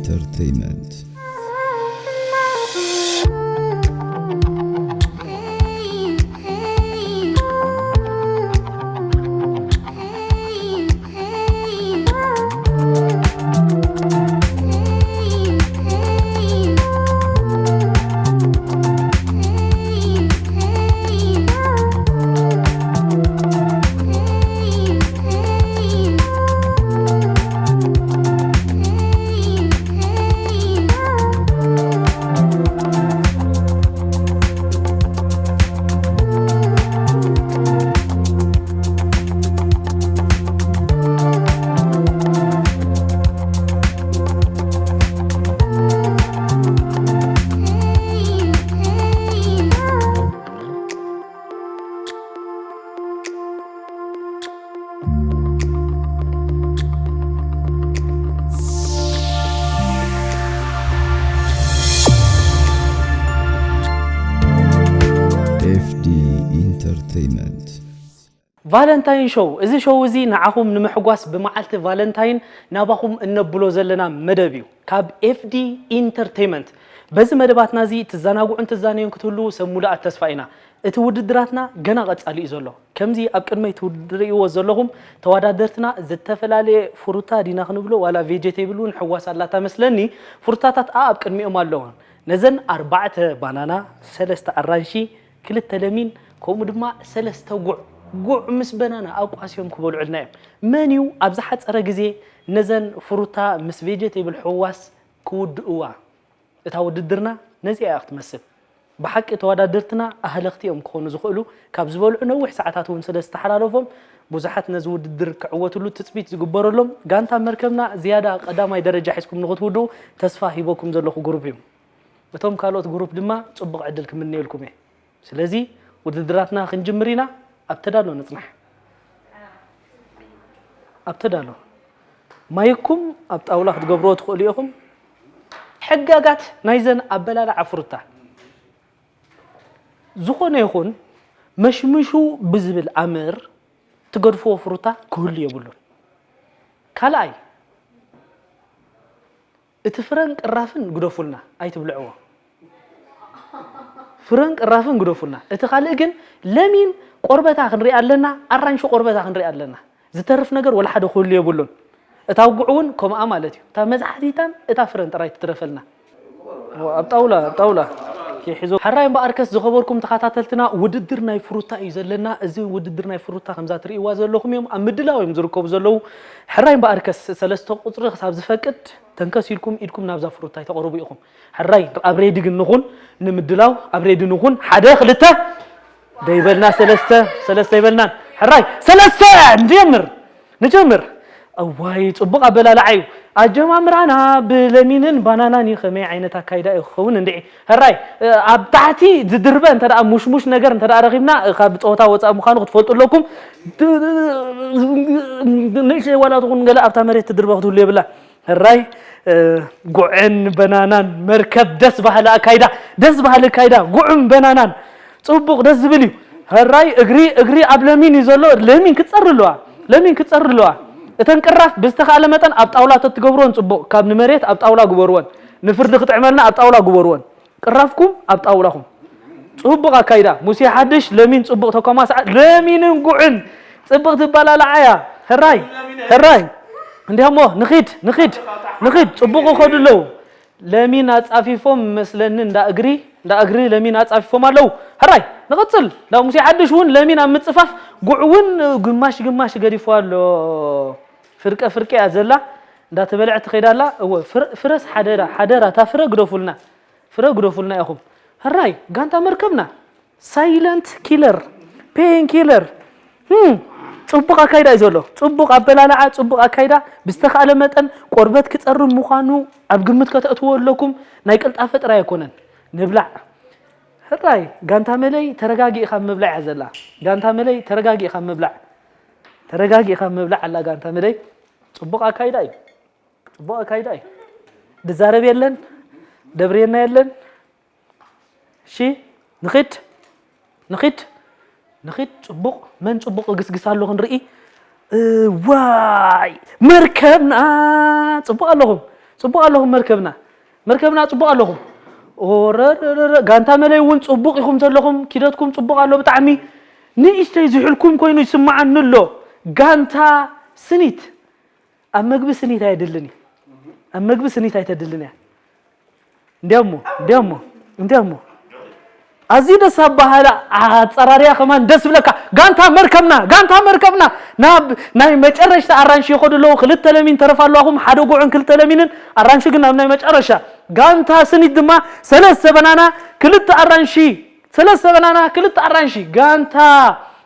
ኢንተርተይመንት። ኤፍዲ ኢንተርተይመንት። ቫለንታይን ሾው። እዚ ሾው እዚ ንዓኹም ንምሕጓስ ብመዓልቲ ቫለንታይን ናባኹም እነብሎ ዘለና መደብ እዩ። ካብ ኤፍዲ ኢንተርተይመንት። በዚ መደባትና እዚ ትዘናግዑን ትዛነዩን ክትህልዉ ሰብ ሙሉኣት ተስፋ ኢና። እቲ ውድድራትና ገና ቀጻሊ እዩ ዘሎ። ከምዚ ኣብ ቅድመይ ትውድርይዎ ዘለኹም ተወዳደርትና ዝተፈላለየ ፍሩታ ዲና ክንብሎ ዋላ ቬጀቴብል እውን ሕዋስ ኣላታ መስለኒ። ፍሩታታት ኣብ ቅድሚኦም ኣለውን። ነዘን ኣርባዕተ ባናና፣ ሰለስተ ኣራንሺ፣ ክልተ ለሚን፣ ከምኡ ድማ ሰለስተ ጉዕ፣ ጉዕ ምስ በናና ኣቋስዮም ክበልዑልና እዮም። መን እዩ ኣብ ዝሓጸረ ግዜ ነዘን ፍሩታ ምስ ቬጀቴብል ሕዋስ ክውድእዋ? እታ ውድድርና ነዚኣ እያ ክትመስል። ብሓቂ ተወዳደርትና ኣህለኽቲ እዮም ክኾኑ ዝኽእሉ። ካብ ዝበልዑ ነዊሕ ሰዓታት እውን ስለ ዝተሓላለፎም፣ ብዙሓት ነዚ ውድድር ክዕወትሉ ትጽቢት ዝግበረሎም። ጋንታ መርከብና ዝያዳ ቀዳማይ ደረጃ ሒዝኩም ንኽትውድኡ ተስፋ ሂበኩም ዘለኹ ግሩፕ እዩ። እቶም ካልኦት ግሩፕ ድማ ጽቡቕ ዕድል ክምነየልኩም እየ። ስለዚ ውድድራትና ክንጅምር ኢና። ኣብ ተዳሎ ንጽናሕ። ኣብ ተዳሎ። ማይኩም ኣብ ጣውላ ክትገብርዎ ትኽእሉ ኢኹም። ሕጋጋት ናይዘን ኣበላልዓ ፍሩታ። ዝኾነ ይኹን መሽምሹ ብዝብል ኣምር ትገድፍዎ ፍሩታ ክህሉ የብሉን። ካልኣይ፣ እቲ ፍረን ቅራፍን ግደፉልና፣ ኣይትብልዕዎ። ፍረን ቅራፍን ግደፉልና። እቲ ካልእ ግን ለሚን ቆርበታ ክንርኢ ኣለና፣ ኣራንሺ ቆርበታ ክንርኢ ኣለና። ዝተርፍ ነገር ወላ ሓደ ክህሉ የብሉን። እታ ጉዕ እውን ከምኣ ማለት እዩ። እታ መዝሓቲታን እታ ፍረን ጥራይ ትትረፈልና። ኣብ ጣውላ፣ ኣብ ጣውላ። ኪሒዞ። ሕራይ እምበኣርከስ ዝኸበርኩም ተኸታተልትና፣ ውድድር ናይ ፍሩታ እዩ ዘለና። እዚ ውድድር ናይ ፍሩታ ከምዛ ትርእይዋ ዘለኹም እዮም ኣብ ምድላው እዮም ዝርከቡ ዘለዉ። ሕራይ እምበኣርከስ ሰለስተ ቁጽሪ ክሳብ ዝፈቅድ ተንከስ ኢልኩም ኢድኩም ናብዛ ፍሩታ ኣይተቐርቡ ኢኹም። ሕራይ ኣብ ሬዲ ግን ንኹን፣ ንምድላው ኣብ ሬዲ ንኹን። ሓደ፣ ክልተ፣ ደይበልና ሰለስተ፣ ሰለስተ ይበልናን። ሕራይ ሰለስተ ንጀምር፣ ንጀምር። እዋይ፣ ጽቡቕ ኣበላልዓ እዩ። ኣጀማምራና ብለሚንን ባናናን እዩ። ከመይ ዓይነት ኣካይዳ እዩ ክኸውን እንድዒ? ሕራይ፣ እ፣ ኣብ ታሕቲ ዝድርበ እንተ ደኣ ሙሽሙሽ ነገር እንተ ደኣ ረኺብና፣ እ፣ ካብ ጸወታ ወጻኢ ምዃኑ ክትፈልጡ ኣለኩም። ድ-፣ ንእሽተይ ዋላ ትኹን ገለ ኣብታ መሬት ትድርበ ክትህሉ የብላ። ሕራይ፣ እ፣ ጉዕን በናናን መርከብ፣ ደስ በሃሊ ኣካይዳ፣ ደስ በሃሊ ኣካይዳ፣ ጉዕን በናናን። ጽቡቕ፣ ደስ ዝብል እዩ። ሕራይ፣ እግሪ፣ እግሪ ኣብ ለሚን እዩ ዘሎ። ለሚን ክትጸሪ ኣለዋ። ለሚን ክትጸሪ ኣለዋ። እተን ቅራፍ ብዝተኻእለ መጠን ኣብ ጣውላ ተትገብርወን ጽቡቕ። ካብ ንመሬት ኣብ ጣውላ ግበርወን። ንፍርዲ ክጥዕመልና ኣብ ጣውላ ግበርወን። ቅራፍኩም ኣብ ጣውላኹም። ጽቡቕ ኣካይዳ። ሙሴ ሓድሽ፣ ለሚን ጽቡቕ ተኮማስዓ። ለሚንን ጉዕን ጽብቕቲ ኣበላልዓ እያ። ሕራይ፣ ሕራይ። እንዲያሞ፣ ንኺድ፣ ንኺድ፣ ንኺድ። ጽቡቕ ይኸዱ ኣለዉ። ለሚን ኣጻፊፎም መስለኒ እንዳ እግሪ፣ እንዳ እግሪ ለሚን ኣጻፊፎም ኣለዉ። ሕራይ፣ ንቕጽል። እንዳ ሙሴ ሓድሽ እውን ለሚን ኣብ ምጽፋፍ፣ ጉዕ እውን ግማሽ ግማሽ ገዲፉ ኣሎ። ፍርቀ ፍርቀ እያ ዘላ። እንዳተበልዐት ትኸይድ ኣላ። እወ፣ ፍረ-፣ ፍረስ ሓደራ፣ ሓደራ፣ እታ ፍረ ግደፉልና። ፍረ ግደፉልና ኢኹም። ሕራይ፣ ጋንታ መርከብና። ሳይለንት ኪለር፣ ፔን ኪለር። ህም፣ ጽቡቕ ኣካይዳ እዩ ዘሎ። ጽቡቕ ኣበላልዓ፣ ጽቡቕ ኣካይዳ። ብዝተኻእለ መጠን ቆርበት ክጸሪ ምዃኑ ኣብ ግምት ከተእትዎ ኣለኩም። ናይ ቅልጣፈ ጥራይ ኣይኮነን። ንብላዕ። ሕራይ፣ ጋንታ መለይ ተረጋጊእኻ ምብላዕ እያ ዘላ። ጋንታ መለይ ተረጋጊእኻ ምብላዕ። ተረጋጊእኻ ምብላዕ ኣላ ጋንታ መለይ። ጽቡቕ ኣካይዳ እዩ። ጽቡቕ ኣካይዳ እዩ። ድዛረብ የለን፣ ደብርየና የለን። እሺ፣ ንኺድ፣ ንኺድ፣ ንኺድ። ጽቡቕ፣ መን ጽቡቕ እግስግስ ኣሎ ክንርኢ። እዋይ፣ መርከብና። ጽቡቕ ኣለኹም። ጽቡቕ ኣለኹም መርከብና፣ መርከብና ጽቡቕ ኣለኹም። ኦረረረረ፣ ጋንታ መለይ እውን ጽቡቕ ኢኹም ዘለኹም፣ ኪደትኩም ጽቡቕ ኣሎ ብጣዕሚ። ንእሽተይ ዝሑልኩም ኮይኑ ይስምዓኒ ኣሎ። ጋንታ ስኒት ኣብ መግቢ ስኒት ኣየድልን እዩ። ኣብ መግቢ ስኒት ኣይተድልን እያ። እንዲያሞ እንዲያሞ እንዲያሞ ኣዝዩ ደስ ኣባሃላ ኣጸራርያ ከማን ደስ ብለካ። ጋንታ መርከብና፣ ጋንታ መርከብና ናብ ናይ መጨረሽታ ኣራንሺ ይኸዱ ኣለዉ። ክልተ ለሚን ተረፍ ኣለዋኹም፣ ሓደ ጉዕን ክልተ ለሚንን። ኣራንሺ ግን ኣብ ናይ መጨረሻ። ጋንታ ስኒት ድማ ሰለስተ በናና፣ ክልተ ኣራንሺ፣ ሰለስተ በናና፣ ክልተ ኣራንሺ። ጋንታ፣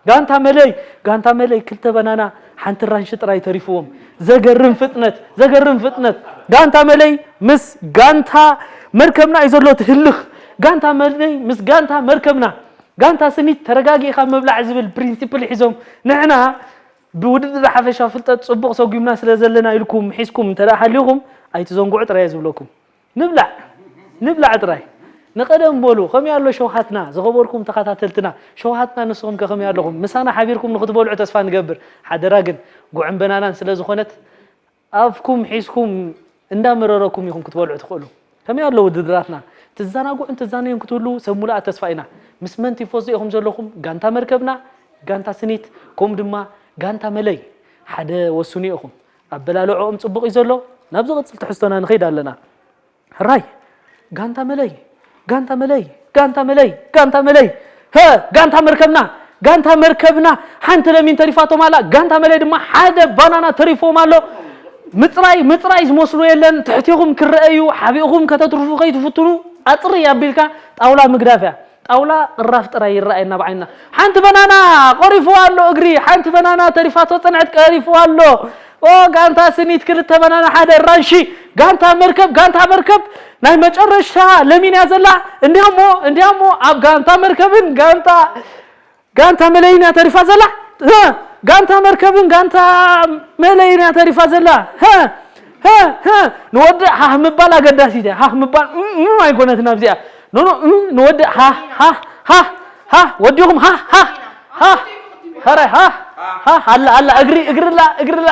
ጋንታ መለይ፣ ጋንታ መለይ ክልተ በናና፣ ሓንቲ ኣራንሺ ጥራይ ተሪፍዎም። ዘገርም ፍጥነት፣ ዘገርም ፍጥነት። ጋንታ መለይ ምስ ጋንታ መርከብና እዩ ዘሎ እቲ ህልኽ። ጋንታ መለይ ምስ ጋንታ መርከብና። ጋንታ ስኒት ተረጋጊእኻ ምብላዕ ዝብል ፕሪንሲፕል ሒዞም፣ ንሕና ብውድድር ሓፈሻዊ ፍልጠት ጽቡቕ ሰጒምና ስለ ዘለና ኢልኩም ሒዝኩም እንተ ደኣ ሃሊኹም፣ ኣይትዘንግዑ ጥራይ እየ ዝብለኩም። ንብላዕ፣ ንብላዕ ጥራይ። ንቐደም በሉ፣ ከመይ ኣሎ ሸውሃትና፣ ዝኸበርኩም ተኸታተልትና፣ ሸውሃትና ንስኹም ከ ከመይ ኣለኹም? ምሳና ሓቢርኩም ንኽትበልዑ ተስፋ ንገብር። ሓደራ ግን፣ ጉዕን በናናን ስለ ዝኾነት፣ ኣፍኩም ሒዝኩም እንዳመረረኩም ኢኹም ክትበልዑ ትኽእሉ። ከመይ ኣሎ ውድድራትና? ትዘናግዑን ትዛነዩን ክትህልዉ ሰብ ሙሉኣ ተስፋ ኢና። ምስ መን ቲፎዞ ኢኹም ዘለኹም? ጋንታ መርከብና፣ ጋንታ ስኒት፣ ከምኡ ድማ ጋንታ መለይ። ሓደ ወስኑ ኢኹም። ኣበላልዕኦም ጽቡቕ እዩ ዘሎ። ናብ ዝቕጽል ትሕዝቶና ንኸይድ ኣለና። ሕራይ! ጋንታ መለይ! ጋንታ መለይ! ጋንታ መለይ! ጋንታ መለይ! ሀ! ጋንታ መርከብና! ጋንታ መርከብና! ሓንቲ ለሚን ተሪፋቶም ኣላ። ጋንታ መለይ ድማ ሓደ ባናና ተሪፍዎም ኣሎ። ምጽራይ፣ ምጽራይ ዝመስሉ የለን። ትሕቴኹም ክረአ እዩ። ሓቢእኹም ከተትርፉ ከይትፍትኑ፣ ኣጽሪ ኣቢልካ ጣውላ ምግዳፍ እያ። ጣውላ ቅራፍ ጥራይ ይረኣየና ብዓይንና። ሓንቲ በናና ቀሪፍዋ ኣሎ እግሪ፣ ሓንቲ በናና ተሪፋቶ ጸንዐት ቀሪፍዋ ኣሎ። ኦ፣ ጋንታ ስኒት ክልተ በናና፣ ሓደ ኣራንሺ። ጋንታ መርከብ፣ ጋንታ መርከብ ናይ መጨረሻ ለሚን እያ ዘላ። እንዲያሞ፣ እንዲያሞ ኣብ ጋንታ መርከብን ጋንታ፣ ጋንታ መለይን እያ ተሪፋ ዘላ። ሀ፣ ጋንታ መርከብን ጋንታ መለይን እያ ተሪፋ ዘላ። ሀ፣ ሀ፣ ሀ፣ ንወድእ ሃህ ምባል ኣገዳሲት እያ። ሃህ ምባል፣ እም፣ እም ኣይኮነትን ኣብዚኣ። ኖ፣ ኖ፣ እም፣ ንወድእ ሃህ፣ ሃህ፣ ሃህ፣ ሃህ፣ ወዲኹም ሃህ፣ ሃህ፣ ሃህ። ኸረ ሃህ፣ ሃህ፣ ኣላ፣ ኣላ፣ እግሪ፣ እግርላ፣ እግርላ፣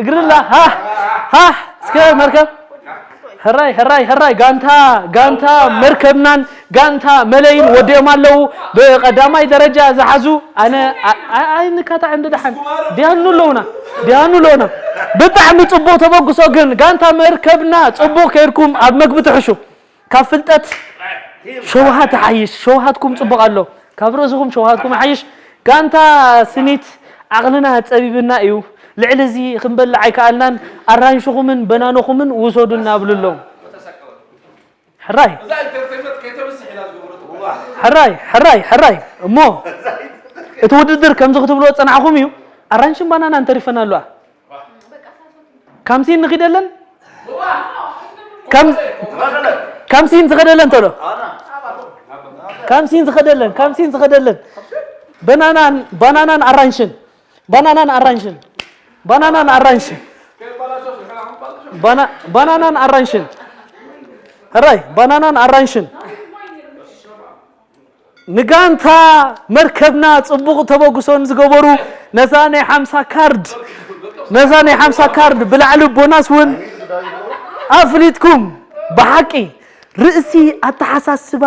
እግርላ፣ ሃህ፣ ሃህ። እስከ መርከብ። ሕራይ፣ ሕራይ፣ ሕራይ። ጋንታ፣ ጋንታ መርከብናን ጋንታ መለይን ወዲኦም ኣለዉ። ብቐዳማይ ደረጃ ዝሓዙ፣ ኣነ፣ ኣ-፣ ኣ-፣ ኣይንካታዕ እንደ ደሓን። ዲያኑ ኣለዉና፣ ዲያኑ ኣለዉና። ብጣዕሚ ጽቡቕ ተበግሶ ግን፣ ጋንታ መርከብና ጽቡቕ ከይድኩም ኣብ መግቢ ትሕሹ። ካብ ፍልጠት ሸውሃት ይሓይሽ፣ ሸውሃትኩም ጽቡቕ ኣሎ። ካብ ርእስኹም ሸውሃትኩም ይሓይሽ። ጋንታ ስኒት ዓቕልና ጸቢብና እዩ። ልዕሊ እዚ ክንበልዕ ኣይከኣልናን። ኣራንሽኹምን በናኖኹምን ውሰዱ እናብሉ ኣለዉ። ሕራይ። እዛ ኢንተርቴይንመንት ከይተብስሕ ኢና ዝገበረቶ። ሕራይ፣ ሕራይ፣ ሕራይ። እሞ እቲ ውድድር ከምዚ ክትብልዎ ዝጸናሕኩም እዩ። ኣራንሽን ባናናን ተሪፈን ኣለዋ። ካምሲን ንኺደለን? ካም-፣ ካምሲን ዝኸደለን ተሎ። ካምሲን ዝኸደለን፣ ካምሲን ዝኸደለን። በናናን፣ ባናናን ኣራንሽን። ባናናን ኣራንሽን። ባናናን ኣራንሽን። ባና-፣ ባናናን ኣራንሽን። ሕራይ፣ ባናናን ኣራንሽን። ንጋንታ መርከብና ጽቡቕ ተበግሶ ንዝገበሩ፣ ነዛ ናይ ሓምሳ ካርድ፣ ነዛ ናይ ሓምሳ ካርድ ብላዕሊ ቦናስ እውን ኣፍሊጥኩም። ብሓቂ ርእሲ ኣተሓሳስባ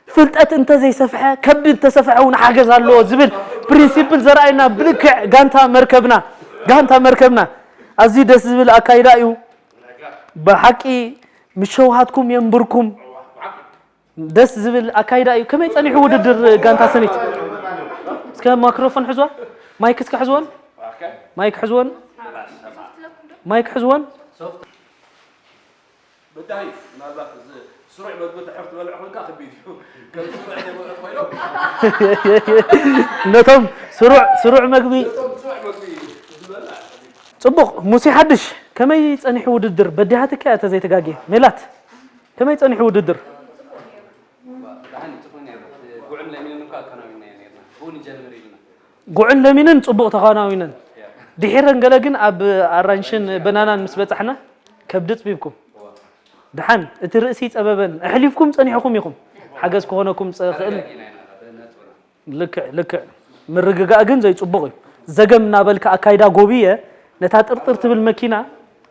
ፍልጠት እንተዘይሰፍሐ ከብዲ እንተሰፍሐ እውን ሓገዝ ኣለዎ ዝብል ፕሪንሲፕል ዘርኣየና ብልክዕ ጋንታ መርከብና፣ ጋንታ መርከብና ኣዝዩ ደስ ዝብል ኣካይዳ እዩ። ብሓቂ ምስ ሸውሃትኩም የንብርኩም። ደስ ዝብል ኣካይዳ እዩ። ከመይ ጸኒሑ ውድድር ጋንታ ሰኒት? እስከ ማይክሮፎን ሕዝዋ፣ ማይክ እስከ ሕዝወን፣ ማይክ ሕዝወን፣ ማይክ ሕዝወን። በዳሂ፣ ምናልባት እዚ ስሩዕ መግቢ ድሕር ትበልዕ ኮንካ ከቢድ እዩ። ከም ስሩዕ ዘይበልዑ ኮይኖም። ነቶም ስሩዕ፣ ስሩዕ መግቢ። ነቶም ስሩዕ መግቢ ዝበልዕ። ጽቡቕ፣ ሙሴ ሓድሽ፣ ከመይ ጸኒሑ ውድድር? በዲሃትካ እያ ተዘይተጋግየ። ሜላት፣ ከመይ ጸኒሑ ውድድር? ብጣዕሚ ጽቡቕ ነይሩ። ጉዕን ለሚንን እኳ ኣከናዊንናዮ ነይርና። ብኡ ንጀምር ኢልና። ጉዕን ለሚንን ጽቡቕ ተኸናዊነን። ድሒረን ገለ ግን ኣብ ኣራንሽን በናናን ምስ በጻሕና ከብዲ ጽቢብኩም። ደሓን እቲ ርእሲ ጸበበን ኣሕሊፍኩም ጸኒሕኩም ኢኹም። ሓገዝ ክኾነኩም ዝኽእል። ልክዕ፣ ልክዕ። ምርግጋእ ግን ዘይጽቡቕ እዩ። ዘገም እናበልካ ኣካይዳ ጎብየ ነታ ጥርጥር ትብል መኪና፣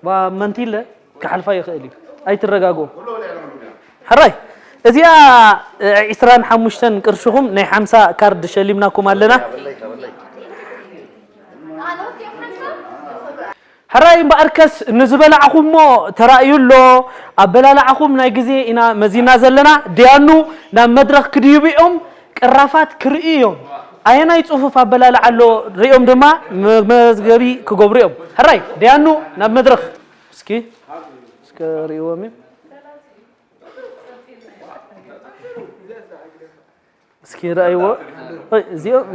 ዋ መንቲለ፣ ክሓልፋ ይኽእል እዩ። ኣይትረጋግኡ። ሕራይ፣ እዚኣ ዒስራን ሓሙሽተን ቅርሽኹም ናይ ሓምሳ ካርድ ሸሊምናኩም ኣለና። ሕራይ እምበኣርከስ ንዝበላዕኹሞ ተራእዩ ኣሎ። ኣበላልዓኹም ናይ ግዜ ኢና መዚና ዘለና። ደያኑ ናብ መድረኽ ክድይቡ እዮም። ቅራፋት ክርእዩ እዮም። ኣየናይ ጽፉፍ ኣበላልዓ ኣሎ ርእዮም ድማ መመዝገቢ ክገብሩ እዮም። ሕራይ ደያኑ ናብ መድረኽ እስኪ እስከ ርእይዎም እዮም። እስኪ ረኣይዎ።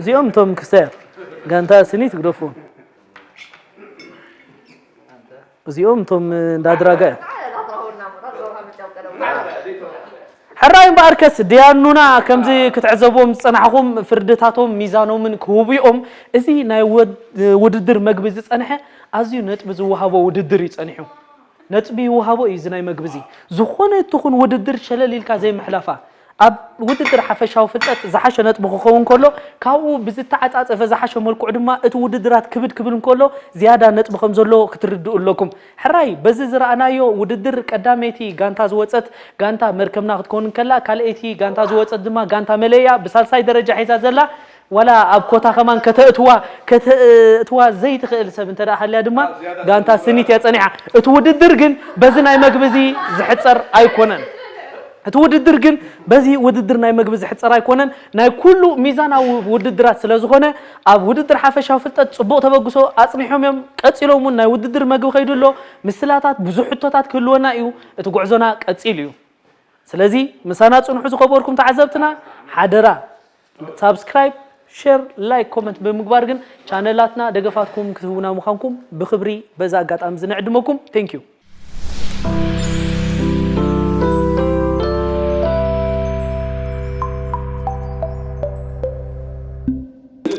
እዚኦም እቶም ክሳያት ጋንታ ስኒት ግደፉ። እዚኦም እቶም እንዳድራጋ እዮም። ሕራይ እምበኣርከስ ደያኑና ከምዚ ክትዕዘብዎም ዝጸናሕኹም ፍርድታቶም ሚዛኖምን ክህቡ እዮም። እዚ ናይ ውድድር መግቢ ዝጸንሐ ኣዝዩ ነጥቢ ዝወሃቦ ውድድር እዩ ጸኒሑ። ነጥቢ ይወሃቦ እዩ እዚ ናይ መግቢ እዚ። ዝኾነ ትኹን ውድድር ሸለል ኢልካ ዘይምሕላፋ። ኣብ ውድድር ሓፈሻዊ ፍልጠት ዝሓሸ ነጥቢ ክኸውን ከሎ ካብኡ ብዝተዓጻጸፈ ዝሓሸ መልክዑ ድማ እቲ ውድድራት ክብድ ክብል እንከሎ ዝያዳ ነጥቢ ከም ዘለዎ ክትርድኡ ኣለኩም። ሕራይ በዚ ዝረኣናዮ ውድድር ቀዳመይቲ ጋንታ ዝወጸት ጋንታ መርከብና ክትከውን እንከላ ካልኣይቲ ጋንታ ዝወጸት ድማ ጋንታ መለያ ብሳልሳይ ደረጃ ሒዛ ዘላ ዋላ ኣብ ኮታ ከማን ከተእትዋ ከተእትዋ ዘይትኽእል ሰብ እንተ ደኣ ሃልያ ድማ ጋንታ ስኒት እያ ጸኒሓ። እቲ ውድድር ግን በዚ ናይ መግቢ እዚ ዝሕጸር ኣይኮነን። እቲ ውድድር ግን በዚ ውድድር ናይ መግቢ ዝሕጸር ኣይኮነን። ናይ ኩሉ ሚዛናዊ ውድድራት ስለ ዝኾነ ኣብ ውድድር ሓፈሻዊ ፍልጠት ጽቡቕ ተበግሶ ኣጽኒሖም እዮም። ቀጺሎም እውን ናይ ውድድር መግቢ ከይዱ ኣሎ። ምስላታት ብዙሕ ሕቶታት ክህልወና እዩ። እቲ ጉዕዞና ቀጺሉ እዩ። ስለዚ ምሳና ጽንሑ ዝኸበርኩም ተዓዘብትና ሓደራ ሳብስክራይብ፣ ሼር፣ ላይክ፣ ኮመንት ብምግባር ግን ቻነላትና ደገፋትኩም ክትህቡና ምዃንኩም ብኽብሪ በዚ ኣጋጣሚ እዚ ንዕድመኩም። Thank you።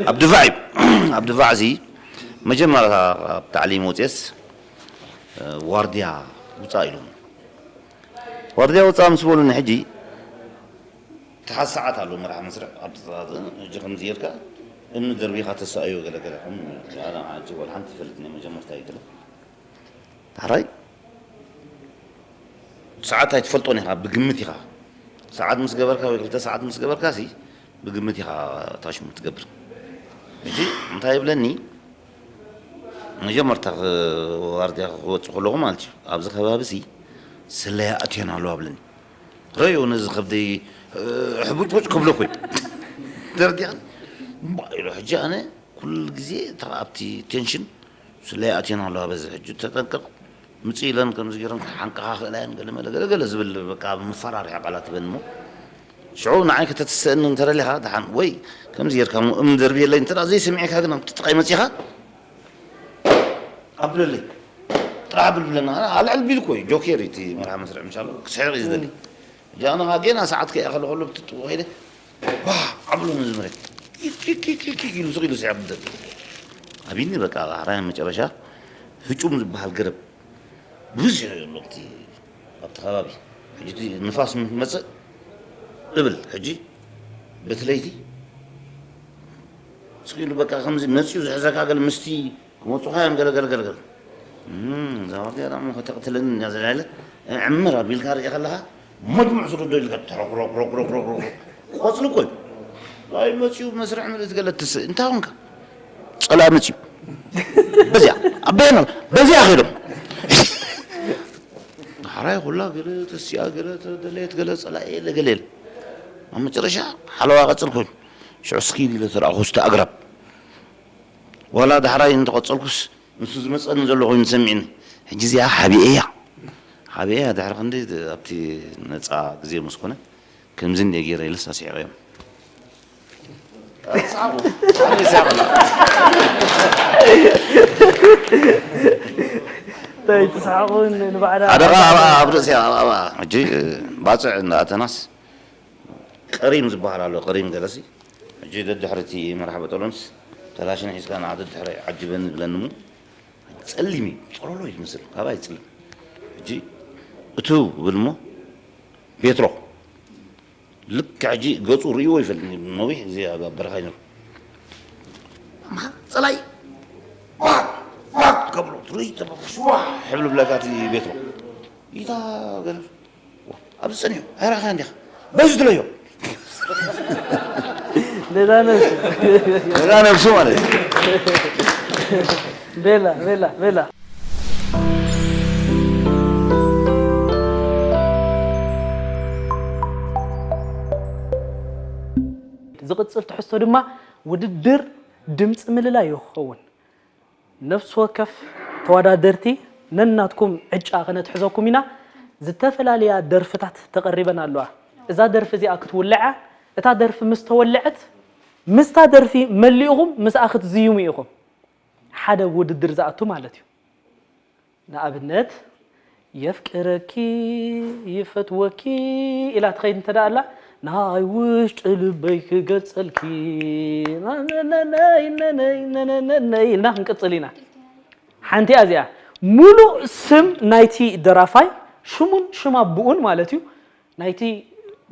ኣብ ድፋዕ እዩ። ኣብ ድፋዕ እዚ መጀመርያ ኣብ ታዕሊም ወፅየስ ዋርድያ ውፃእ ኢሎም። ዋርድያ ውፃእ ምስ በሉኒ ሕጂ ተሓዝ ሰዓት ኣሎ መራሕ መስርዕ ኣብቲ ጥቓ እዚ ሕጂ ከምዚ ጌርካ እምኒ ደርቢኻ ተሳእዮ ገለ ገለ ከም ኣነ ሕጂ ወላ ሓንቲ ይፈልጥ ናይ መጀመርታ እዩ ገለ ዳሕራይ ሰዓት ኣይትፈልጦን ኢኻ ብግምት ኢኻ ሰዓት ምስ ገበርካ ወይ ክልተ ሰዓት ምስ ገበርካ ሲ ብግምት ኢኻ ታሽሙ ትገብር ሕጂ እንታይ ይብለኒ መጀመርታ ዋርድያ ክወፅእ ከለኹ ማለት እዩ ኣብዚ ከባቢ ሲ ስለያ ኣትዮን ኣለዋ ብለኒ ረዮ ነዚ ከብደይ ሕቡጭቡጭ ክብሎ ኮይ ተረዲኻ እምባ ኢሉ ሕጂ ኣነ ኩሉ ግዜ ኣብቲ ቴንሽን ስለያ ኣትዮን ኣለዋ በዚ ሕጂ ተጠንቀቕ ምጽእ ኢለን ከምዚ ገይረን ሓንቃኻ ክእላ እየን ገለ መለ ገለ ገለ ዝብል በቃ መፈራርሒ ቃላት ትበን እሞ ሽዑ ንዓይ ከተትስእኒ እንተደሊኻ ደሓን ወይ ከምዚ ጌርካ እሞ እምኒ ደርብየለይ እንተ ዘይሰሚዕካ ግን ኣብቲ ጥቃይ መጺኻ ኣብለለይ ጥራሕ ብልብለና ኣልዕል ቢል እኮ እዩ ጆኬር እቲ መርሃ መስርዕ ምሻሎ ክስሕቕ እዩ ዝደሊ እጃ ኣነ ጌና ሰዓት ከያ ከለ ከሎ ብትጥቡ ከይደ ዋ ዓብሎ ንዝምረ ኢሉ ስቕ ኢሉ ስዕብ ደሊ ኣቢኒ በቃ ራይ መጨረሻ ህጩም ዝበሃል ገረብ ብዝሒ ኣሎ ኣብቲ ኣብቲ ከባቢ ሕጂ እቲ ንፋስ ምስ መፅእ እብል ሕጂ በቲ ለይቲ ስቕ ኢሉ በቃ ከምዚ መፅዩ ዝሕዘካ ገለ ምስቲ ክመፁኻ እዮም ገለ ገለ ገለ ገለ እዛ ወርድያ ዳሞ ከተቕትለኒ እያ ዝላ ኢለ ዕምር ኣቢልካ ርኢ ከለኻ መድሙዕ ስግዶ ኢልካ ተረኩረኩረኩረኩረኩረ ቆፅሊ እኮ እዩ ኣይ መፅዩ መስርዕ ምልእቲ ገለ ትስእ እንታይ ኾንካ ፀላ መፅዩ በዚያ ኣበየና በዚያ ኸይዶም ዳሕራይ ኩላ ገለ ተሲኣ ገለ ተደለየት ገለ ፀላኢ የለ ገለ የለ ኣብ መጨረሻ ሓለዋ ቀፅል ኮይኑ ሽዑ ስኪል ኢለ ተረኣኹ ውስተ ኣግራብ ዋላ ዳሕራይ እንተቐፀልኩስ ንሱ ዝመፀኒ ዘሎ ኮይኑ ሰሚዕኒ ሕጂ እዚኣ ሓቢኤያ ሓቢኤያ ድሕሪ ክንደይ ኣብቲ ነፃ ግዜ ምስ ኮነ ከምዚ እንደ ገይረ ኢለስ ኣስሒቐዮም ሓደ ኣብ ርእሲ ሕጂ ባፅዕ እንዳኣተናስ ቀሪም ዝበሃል ኣሎ ቀሪም ገለሲ ሕጂ ደድሕሪ እቲ መርሓ በጠሎንስ ከላሽን ሒዝካ ንዓ ደድሕሪ ዓጅበኒ ይብለኒ እሞ ጸሊም እዩ ጸሎሎ እዩ ዝመስል ካባይ ይጽልም ሕጂ እትው ብል እሞ ቤትሮ ልክዕ ሕጂ ገጹ ርእይዎ ይፈልጥ ነዊሕ ግዜ ኣብ በረኻ ይነሩ ጸላይ ባክ ባክ ከብሎ ትርኢ ተበኩ ሽዋ ሕብሉ ብለካ እቲ ቤትሮ ኢታ ገለ ኣብዚ ጸኒሑ ኣይረኣኻን ዲኻ? በዚ ትለዮ። ደዛ ነብሱ ደዛ ነብሱ ማለት እዩ። ቤላ ቤላ ቤላ ዝቕጽል ትሕዝቶ ድማ ውድድር ድምፂ ምልላይ እዩ ክኸውን። ነፍሲ ወከፍ ተወዳደርቲ ነናትኩም ዕጫ ከነትሕዘኩም ኢና። ዝተፈላለያ ደርፍታት ተቐሪበን ኣለዋ። እዛ ደርፊ እዚኣ ክትውልዕ እያ። እታ ደርፊ ምስ ተወልዐት ምስታ ደርፊ መሊእኹም ምስኣ ክትዝይሙ ኢኹም። ሓደ ውድድር ዝኣቱ ማለት እዩ። ንኣብነት የፍቅረኪ ይፈትወኪ ኢላ ትኸይድ እንተ ደኣ ኣላ ናይ ውሽጢ ልበይ ክገልጸልኪ ነነነይ ነነይ ነነነይ ኢልና ክንቅጽል ኢና። ሓንቲኣ እዚኣ ሙሉእ ስም ናይቲ ደራፋይ ሽሙን ሽም ኣቦኡን ማለት እዩ ናይቲ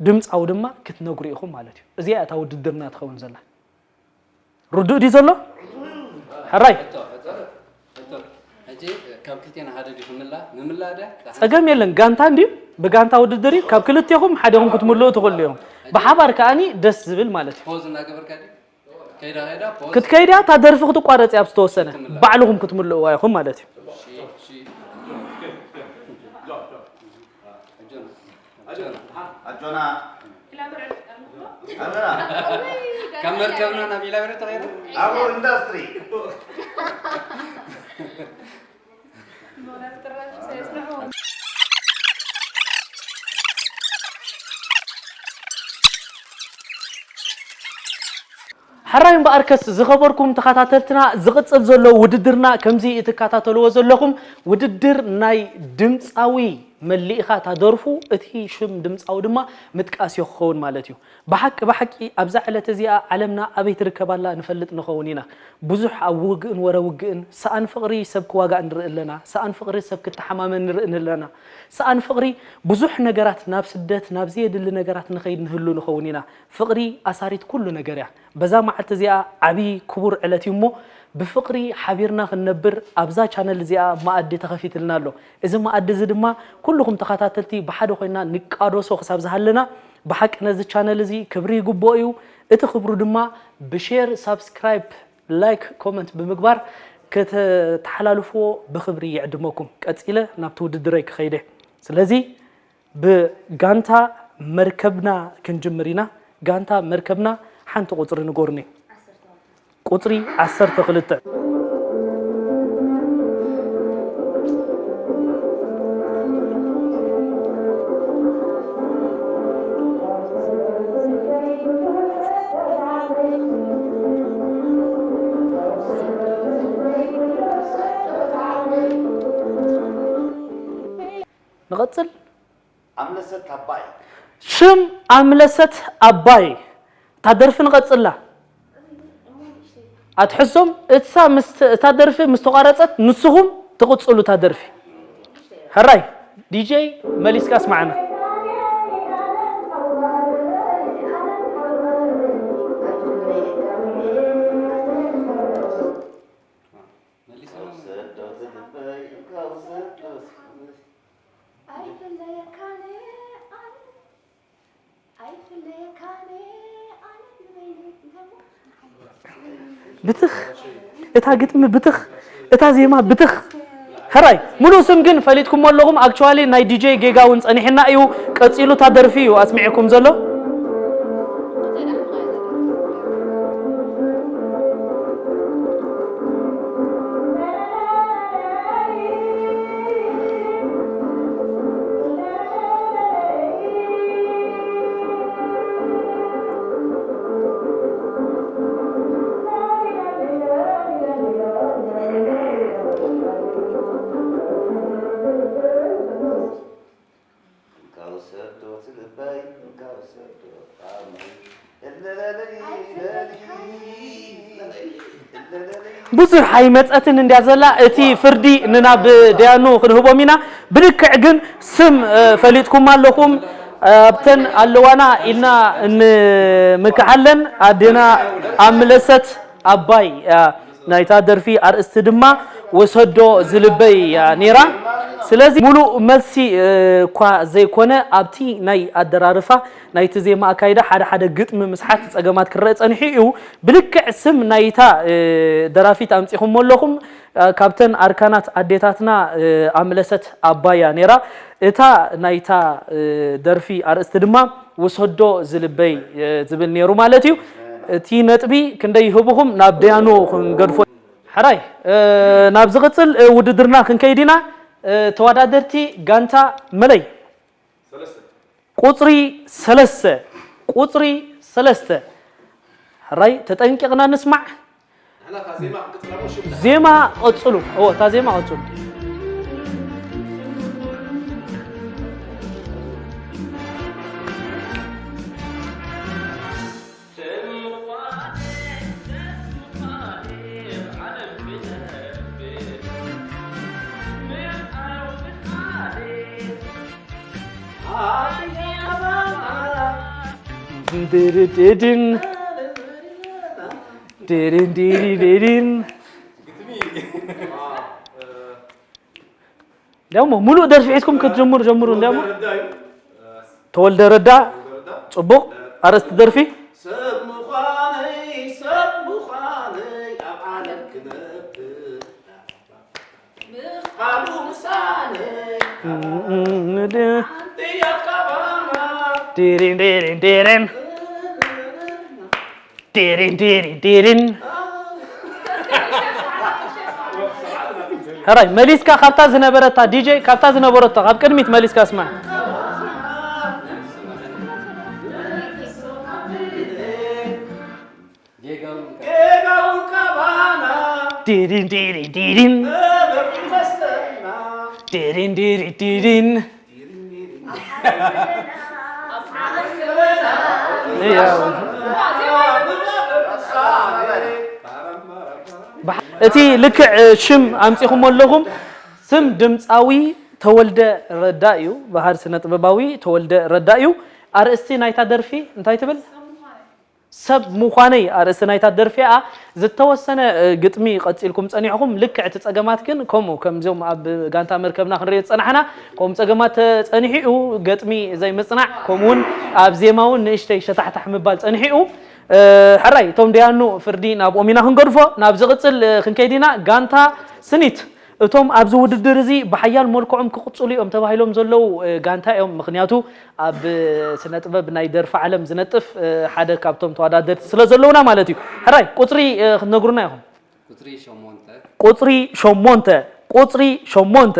ድምፃዊ ድማ ክትነግሩ ኢኹም ማለት እዩ። እዚኣ እታ ውድድርና ትኸውን ዘላ። ርዱእ ድዩ ዘሎ? ሕራይ። ሕቶ ሕቶ ሕቶ ሕጂ ካብ ክልቴና ሓደ ድዩ ክምላ ምምላ ደ ጸገም የለን። ጋንታ እንድዩ ብጋንታ ውድድር እዩ። ካብ ክልቴኹም ሓደኹም ክትምልኡ ትኽእሉ እዮም። ብሓባር ከኣኒ ደስ ዝብል ማለት እዩ። ፖዝ እናገበርካ ድዩ ከይዳ ከይዳ ፖዝ ክትከይድያ እታ ደርፊ ክትቋረጽ እያ ኣብ ዝተወሰነ ባዕልኹም ክትምልእዋ ኢኹም ማለት እዩ። ሺ ሺ ሕጆና ሕጆና ኣጆና ኣበራ ካብ መርከብና ናብ ኢላበረ ተኸይዱ ኣብሮ ኢንዳስትሪ ሕራይ እምበኣርከስ ዝኸበርኩም ተኸታተልትና ዝቕጽል ዘሎ ውድድርና ከምዚ እትከታተልዎ ዘለኹም ውድድር ናይ ድምፃዊ መሊእኻ ታደርፉ እቲ ሽም ድምፃዊ ድማ ምጥቃስ እዩ ክኸውን ማለት እዩ። ብሓቂ ብሓቂ ኣብዛ ዕለት እዚኣ ዓለምና ኣበይ ትርከብ ኣላ ንፈልጥ ንኸውን ኢና። ብዙሕ ኣብ ውግእን ወረ ውግእን ሰኣን ፍቕሪ ሰብ ክዋጋእ ንርኢ ኣለና። ሰኣን ፍቕሪ ሰብ ክተሓማመን ንርኢ ኣለና። ሰኣን ፍቕሪ ብዙሕ ነገራት ናብ ስደት ናብ ዘየድሊ ነገራት ንኸይድ ንህሉ ንኸውን ኢና። ፍቕሪ ኣሳሪት ኩሉ ነገር እያ። በዛ መዓልቲ እዚኣ ዓብዪ ክቡር ዕለት እዩ እሞ ብፍቕሪ ሓቢርና ክንነብር ኣብዛ ቻነል እዚኣ መኣዲ ተኸፊትልና ኣሎ። እዚ መኣዲ እዚ ድማ ኩልኹም ተኸታተልቲ ብሓደ ኮይና ንቃደሶ ክሳብ ዝሃለና ብሓቂ ነዚ ቻነል እዚ ክብሪ ይግብኦ እዩ። እቲ ክብሩ ድማ ብሼር፣ ሳብስክራይብ፣ ላይክ፣ ኮመንት ብምግባር ከተተሓላልፍዎ ብክብሪ ይዕድመኩም። ቀጺለ ናብቲ ውድድረይ ክኸይደ። ስለዚ ብጋንታ መርከብና ክንጅምር ኢና። ጋንታ መርከብና ሓንቲ ቁፅሪ ንገሩኒ። ቁፅሪ ዓሰርተ ክልተ። ንቐፅል። ኣምለሰት ኣባይ ሽም ኣምለሰት ኣባይ። እታ ደርፊ ንቐጽላ። ኣትሕዞም እሳ ምስ እታ ደርፊ ምስ ተቋረጸት ንስኹም ትቕጽሉ እታ ደርፊ። ሕራይ ዲጀይ መሊስካ ኣስማዓና። ብትኽ እታ ግጥሚ ብትኽ እታ ዜማ ብትኽ። ሕራይ ሙሉእ ስም ግን ፈሊጥኩሞ ኣለኹም። Actually ናይ ዲጀይ ጌጋ እውን ጸኒሕና እዩ። ቀጺሉ እታ ደርፊ እዩ ኣስሚዕኩም ዘሎ። ብዙሕ ኣይመጸትን እንድያ ዘላ። እቲ ፍርዲ ንናብ ደያኑ ክንህቦም ኢና። ብልክዕ ግን ስም ፈሊጥኩም ኣለኹም። ኣብተን ኣለዋና ኢልና እንምክሓለን። ኣዴና ኣምለሰት ኣባይ ናይታ ደርፊ ኣርእስቲ ድማ ወሰዶ ዝልበይ እያ ነይራ። ስለዚ ሙሉእ መልሲ እኳ ዘይኮነ ኣብቲ ናይ ኣደራርፋ ናይቲ ዜማ ኣካይዳ ሓደ ሓደ ግጥሚ ምስሓት ጸገማት ክረአ ጸኒሑ እዩ። ብልክዕ ስም ናይታ ደራፊት ኣምጺኹሞ ኣለኹም። ካብተን ኣርካናት ኣዴታትና ኣምለሰት ኣባያ ነይራ። እታ ናይታ ደርፊ ኣርእስቲ ድማ ውሰዶ ዝልበይ ዝብል ነይሩ ማለት እዩ። እቲ ነጥቢ ክንደይ ይህብኹም ናብ ደያኑ ክንገድፎ። ሕራይ ናብ ዝቕጽል ውድድርና ክንከይድ ኢና። ተወዳደርቲ ጋንታ መለይ ቁጽሪ ሰለስተ ቁጽሪ ሰለስተ። ሕራይ ተጠንቂቕና ንስማዕ። ዜማ ቀጽሉ። እዎ እታ ዜማ ቀጽሉ። ድድድን ድድን ድድን ድድን። እንዲያውም ሙሉእ ደርፊ ሒዝኩም ክትጀምሩ ጀምሩ። እንዲያውም ተወልደ ረዳ። ጽቡቕ ኣርእስቲ ደርፊ። ሰብ ምዃነይ ሰብ ምዃነይ ኣብ ዓለም ክነብር ምኽኣሉ ምሳነይ። ሓንቲ ኣካባና ዲሪን ዲሪን ዲሪን ዲሪን ዲሪን ዲሪን። ሕራይ መሊስካ ካብታ ዝነበረታ ዲጄ ካብታ ዝነበረቶ ካብ ቅድሚት መሊስካ ስማዕ። ዲሪን ዲሪን ዲሪን ዲሪን ዲሪን ዲሪን። እቲ ልክዕ ሽም ኣምጺኹሞ ኣለኹም። ስም ድምጻዊ ተወልደ ረዳ እዩ። ባህር ስነ ጥበባዊ ተወልደ ረዳ እዩ። ኣርእስቲ ናይታ ደርፊ እንታይ ትብል? ሰብ ምዃነይ ኣርእስቲ ናይታ ደርፊ እያ። ዝተወሰነ ግጥሚ ቀጺልኩም ጸኒሕኹም። ልክዕ እቲ ጸገማት ግን ከምኡ ከምዚኦም ኣብ ጋንታ መርከብና ክንሪኦ ዝጸናሕና ከምኡ ጸገማት ጸኒሑ እዩ። ገጥሚ ዘይምጽናዕ ከምኡ እውን ኣብ ዜማ እውን ንእሽተይ ሸታሕታሕ ምባል ጸኒሑ እዩ። ሕራይ እቶም ደያኑ ፍርዲ ናብኦም ኢና ክንገድፎ። ናብ ዝቕጽል ክንከይድ ኢና። ጋንታ ስኒት እቶም ኣብዚ ውድድር እዚ ብሓያል መልክዖም ክቕጽሉ እዮም ተባሂሎም ዘለዉ ጋንታ እዮም። ምኽንያቱ ኣብ ስነ ጥበብ ናይ ደርፊ ዓለም ዝነጥፍ ሓደ ካብቶም ተወዳደርቲ ስለ ዘለውና ማለት እዩ። ሕራይ ቁጽሪ ክትነግሩና ኢኹም። ቁጽሪ ሸሞንተ። ቁጽሪ ሸሞንተ። ቁጽሪ ሸሞንተ።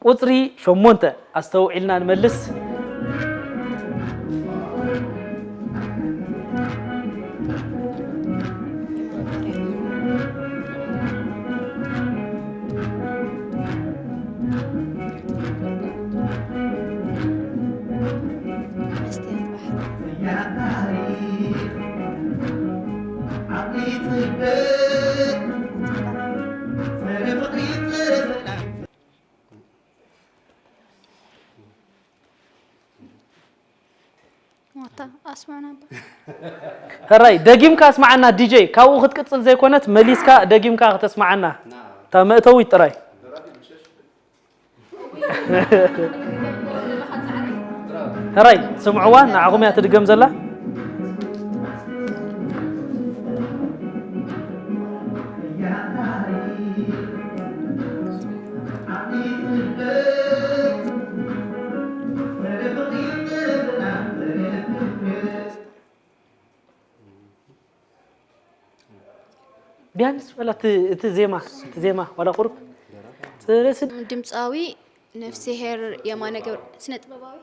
ቁጽሪ ሸሞንተ ኣስተውዒልና ንመልስ። ሕራይ ደጊምካ ኣስማዓና ዲጀይ። ካብኡ ክትቅጽል ዘይኮነት መሊስካ ደጊምካ ከተስማዓና። እታ መእተዊት ጥራይ። ሕራይ ስምዕዋ፣ ንዓኹም እያ ትድገም ዘላ። ቢያንስ ዋላ እቲ ዜማ እቲ ዜማ ዋላ ቁሩብ። ድምፃዊ ነፍስሄር የማነ ገብረ ስነ ጥበባዊ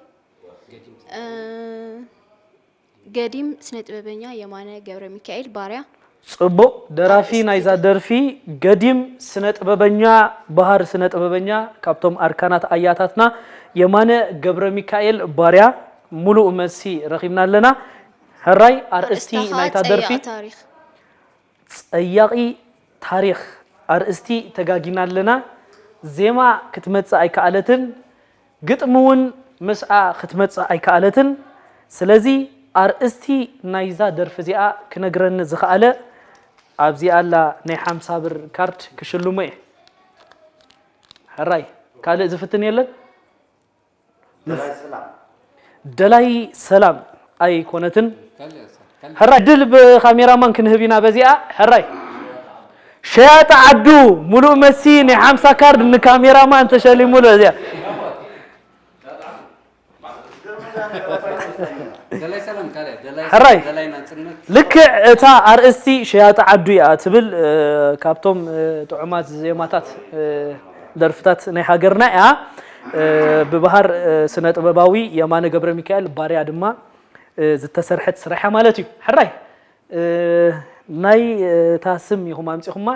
ገዲም ስነ ጥበበኛ የማነ ገብረ ሚካኤል ባርያ። ጽቡቕ ደራፊ ናይዛ ደርፊ ገዲም ስነ ጥበበኛ ባህር ስነ ጥበበኛ ካብቶም ኣርካናት ኣያታትና የማነ ገብረ ሚካኤል ባርያ። ሙሉእ መልሲ ረኺብና ኣለና። ሕራይ ኣርእስቲ ናይታ ደርፊ ጸያቒ ታሪኽ ኣርእስቲ ተጋጊና ኣለና። ዜማ ክትመጽእ ኣይከኣለትን፣ ግጥሚ እውን ምስኣ ክትመጽእ ኣይከኣለትን። ስለዚ ኣርእስቲ ናይዛ ደርፊ እዚኣ ክነግረኒ ዝኸኣለ ኣብዚኣ ኣላ ናይ ሓምሳ ብር ካርድ ክሽልሞ እየ። ሕራይ ካልእ ዝፍትን የለን? ደላይ ሰላም። ደላይ ሰላም ኣይኮነትን። ሕራይ ድል ብካሜራማን ክንህብ ኢና በዚኣ። ሕራይ ሸያጢ ዓዱ ሙሉእ መሲ ናይ ሓምሳ ካርድ ንካሜራማን ተሸሊሙሉ እዚኣ። ደላይ ሰላም ካልእ፣ ደላይ ሕራይ። ሰላም፣ ደላይ ናጽነት። ልክዕ እታ ኣርእስቲ ሸያጢ ዓዱ እያ ትብል፣ እ፣ ካብቶም፣ እ፣ ጥዑማት ዜማታት፣ እ፣ ደርፍታት ናይ ሃገርና እያ። እ፣ ብባህር፣ እ፣ ስነ ጥበባዊ የማነ ገብረ ሚካኤል ባርያ ድማ፣ እ፣ ዝተሰርሐት ስራሕ እያ ማለት እዩ። ሕራይ፣ እ፣ ናይ፣ እ፣ እታ ስም ኢኹም ኣምጺኹማ፣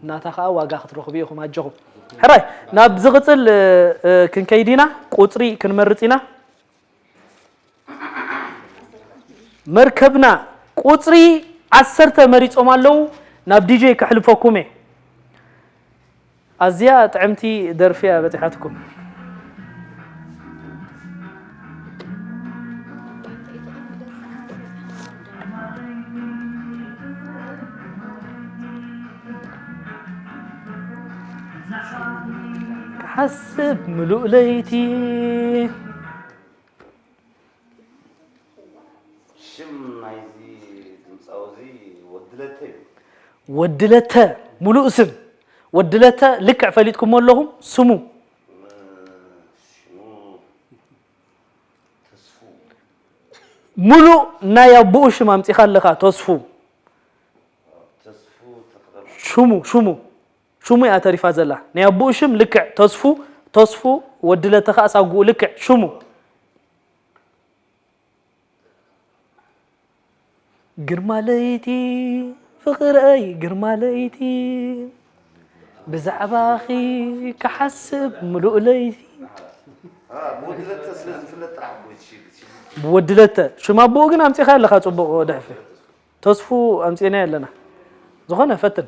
ናታ ኸኣ ዋጋ ክትረኽቡ ኢኹም ኣጆኹም። ሕራይ፣ ናብ ዝቕጽል፣ እ፣ እ፣ ክንከይድ ኢና፣ ቁጽሪ ክንመርጽ ኢና። መርከብና ቁጽሪ ዓሰርተ መሪጾም ኣለዉ። ናብ ዲጀይ ከሕልፈኩም እየ። ኣዝያ ጥዕምቲ ደርፊ እያ በጺሓትኩም። ክሓስብ ምሉእ ለይቲ። ሽም ናይዚ ድምፃዊ እዚ ወዲ ለተ እዩ። ወዲ ለተ፣ ሙሉእ ስም ወዲ ለተ ልክዕ ፈሊጥኩሞ ኣለኹም? ስሙ? እ፣ ሽሙ ተስፉ። ሙሉእ ናይ ኣቦኡ ሽም ኣምጺኻ ኣለኻ፣ ተስፉ። ተስፉ ተኽለ። ሽሙ፣ ሽሙ፣ ሽሙ እያ ተሪፋ ዘላ። ናይ ኣቦኡ ሽም ልክዕ ተስፉ፣ ተስፉ ወዲ ለተ ኸኣ ሳጉኡ ልክዕ ሽሙ። ግርማ ለይቲ ፍቕረይ፣ ግርማ ለይቲ ብዛዕባኺ ክሓስብ ምሉእ ለይቲ። አ፣ ብወዲ ለተ ስለ ዝፍለጥ ጥራሕ እኮ እዩ እቲ ሽግ-፣ ሽግ-፣ ብወዲ ለተ። ሽም ኣቦኡ ግን ኣምጺኻ ኣለኻ ጽቡቕ ደሕፊ። ተስፉ ኣምጺእናዮ ኣለና። ዝኾነ ፈትን።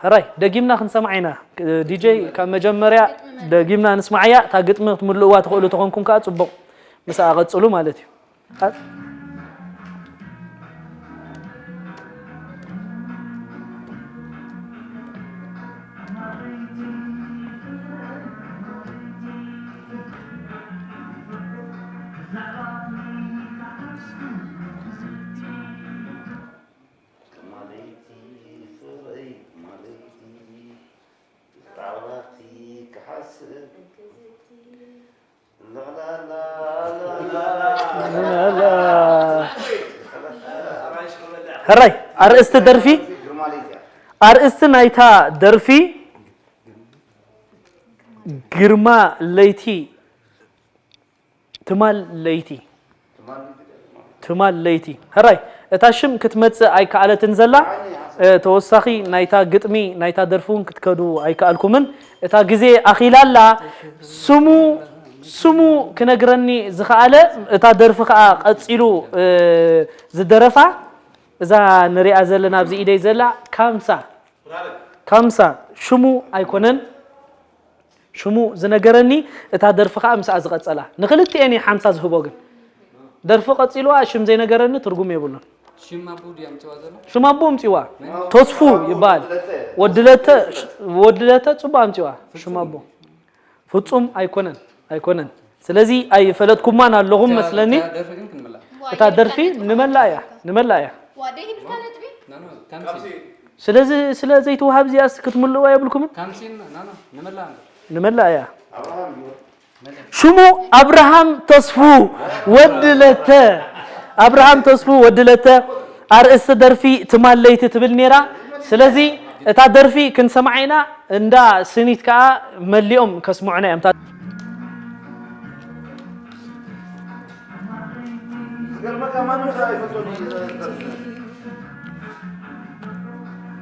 ሕራይ፣ ደጊምና ክንሰምዓ ኢና። ዲጀይ፣ ካብ መጀመርያ ደጊምና ንስምዓያ። እታ ግጥሚ ክትምልእዋ ትኽእሉ ተኾንኩም ከኣ ጽቡቕ። ምስኣ ቀጽሉ ማለት እዩ። ሕራይ፣ ኣርእስቲ ደርፊ፣ ኣርእስቲ ናይታ ደርፊ ግርማ ለይቲ። ትማል ለይቲ። ትማል ለይቲ። ሕራይ፣ እታ ሽም ክትመጽእ ኣይከኣለትን ዘላ። እ፣ ተወሳኺ ናይታ ግጥሚ፣ ናይታ ደርፊ እውን ክትከዱ ኣይከኣልኩምን። እታ ግዜ ኣኺላ ኣላ። ስሙ፣ ስሙ ክነግረኒ ዝኸኣለ፣ እታ ደርፊ ከኣ ቀጺሉ፣ እ፣ ዝደረፋ፣ እዛ ንሪኣ ዘለና ኣብዚ ኢደይ ዘላ፣ ካምሳ። ካምሳ፣ ሽሙ ኣይኮነን። ሽሙ ዝነገረኒ፣ እታ ደርፊ ኸኣ ምስኣ ዝቐጸላ። ንኽልቲኤን እየ ሓምሳ ዝህቦ ግን። ደርፊ ቀጺልዋ ሽም ዘይነገረኒ ትርጉም የብሉን። ሽም ኣቦ ድያ ኣምጺዋ ዘላ? ሽም ኣቦ ኣምጺዋ። ተስፉ ይበሃል። ወዲ ለተ፣ ወዲ ለተ ጽቡቕ ኣምጺዋ። ሽም ኣቦ። ፍጹም ኣይኮነን፣ ኣይኮነን። ስለዚ ኣይፈለጥኩማን ኣለኹም እታ፣ መስለኒ። እታ ደርፊ ግን ክንምላ። እታ ደርፊ ንመላ እያ፣ ንመላ እያ። ዋደይ ሂብካ ነጥቢ? ኖ፣ ኖ፣ ካምሲ። ስለዚ ስለ ዘይትወሃብ እዚኣስ ክትምልእዋ የብልኩምን? ካምሲን፣ ኖ፣ ኖ፣ ንመላ እምበር። ንመላ እያ። ሽሙ ኣብርሃም ተስፉ ወዲ ለተ። ኣብርሃም ተስፉ ወዲ ለተ። ኣርእስቲ ደርፊ ትማል ለይቲ ትብል ነይራ። ስለዚ እታ ደርፊ ክንሰምዓ ኢና። እንዳ ስኒት ከኣ መሊኦም ከስምዑና እዮም። እታ ዝገርመካ ማንም ሰብ ኣይፈልጦን እዩ።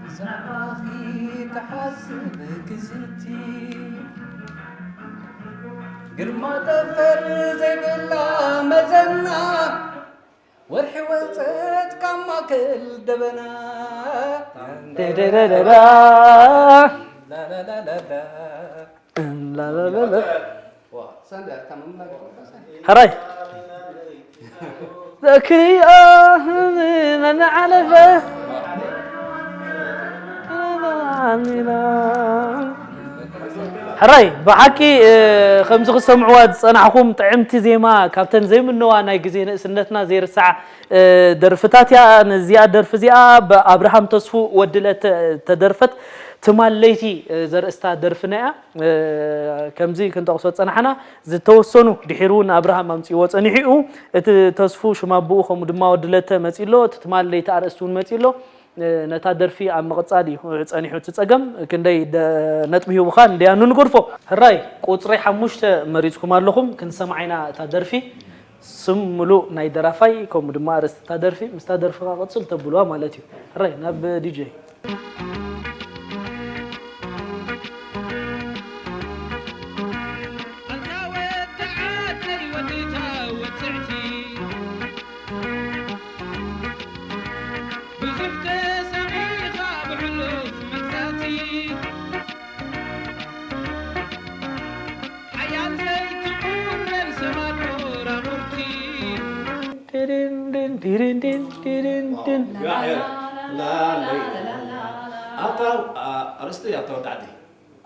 ብዛዕባኺ ክሓስብ ክዝቲ ግርማ ጠፈር ዘይብላ መዘና ወርሒ ወጸት ካብ ማእከል ደበና። ደደደደዳ። ላላላላላ። ላላላላ። ሕራይ። ዘክርዮ መናዓለፈ። ሕራይ ብሓቂ ከምዚ ክሰምዕዋ ዝጸናሕኹም ጥዕምቲ ዜማ ካብተን ዘይምነዋ ናይ ግዜ ንእስነትና ዘይርሳዓ ደርፍታት እያ። ነዚኣ ደርፊ እዚኣ ብኣብርሃም ተስፉ ወድለ ተደርፈት ትማል ለይቲ ዘርእስታ ደርፍና እያ። ከምዚ ክንጠቕሶ ዝጸናሕና ዝተወሰኑ ድሒሩ እውን ኣብርሃም ኣምጺእዎ ጸኒሑ እዩ። እቲ ተስፉ ሽማብኡ ከምኡ ድማ ወድለተ መጺእ ኣሎ። እቲ ትማል ለይቲ ኣርእስቲ እውን መጺእ ኣሎ። ነታ ደርፊ ኣብ ምቕጻል እዩ ጸኒሑ። እቲ ጸገም ክንደይ ነጥቢ ሂቡኻ እንድያኑ ንገድፎ። ሕራይ ቁጽሪ ሓሙሽተ መሪጽኩም ኣለኹም። ክንሰምዓ ኢና እታ ደርፊ። ስም ምሉእ ናይ ደራፋይ ከምኡ ድማ ኣርእስቲ እታ ደርፊ ምስታ ደርፊ ከኣ ቅጽል ተብልዋ ማለት እዩ። ሕራይ ናብ ዲጀይ።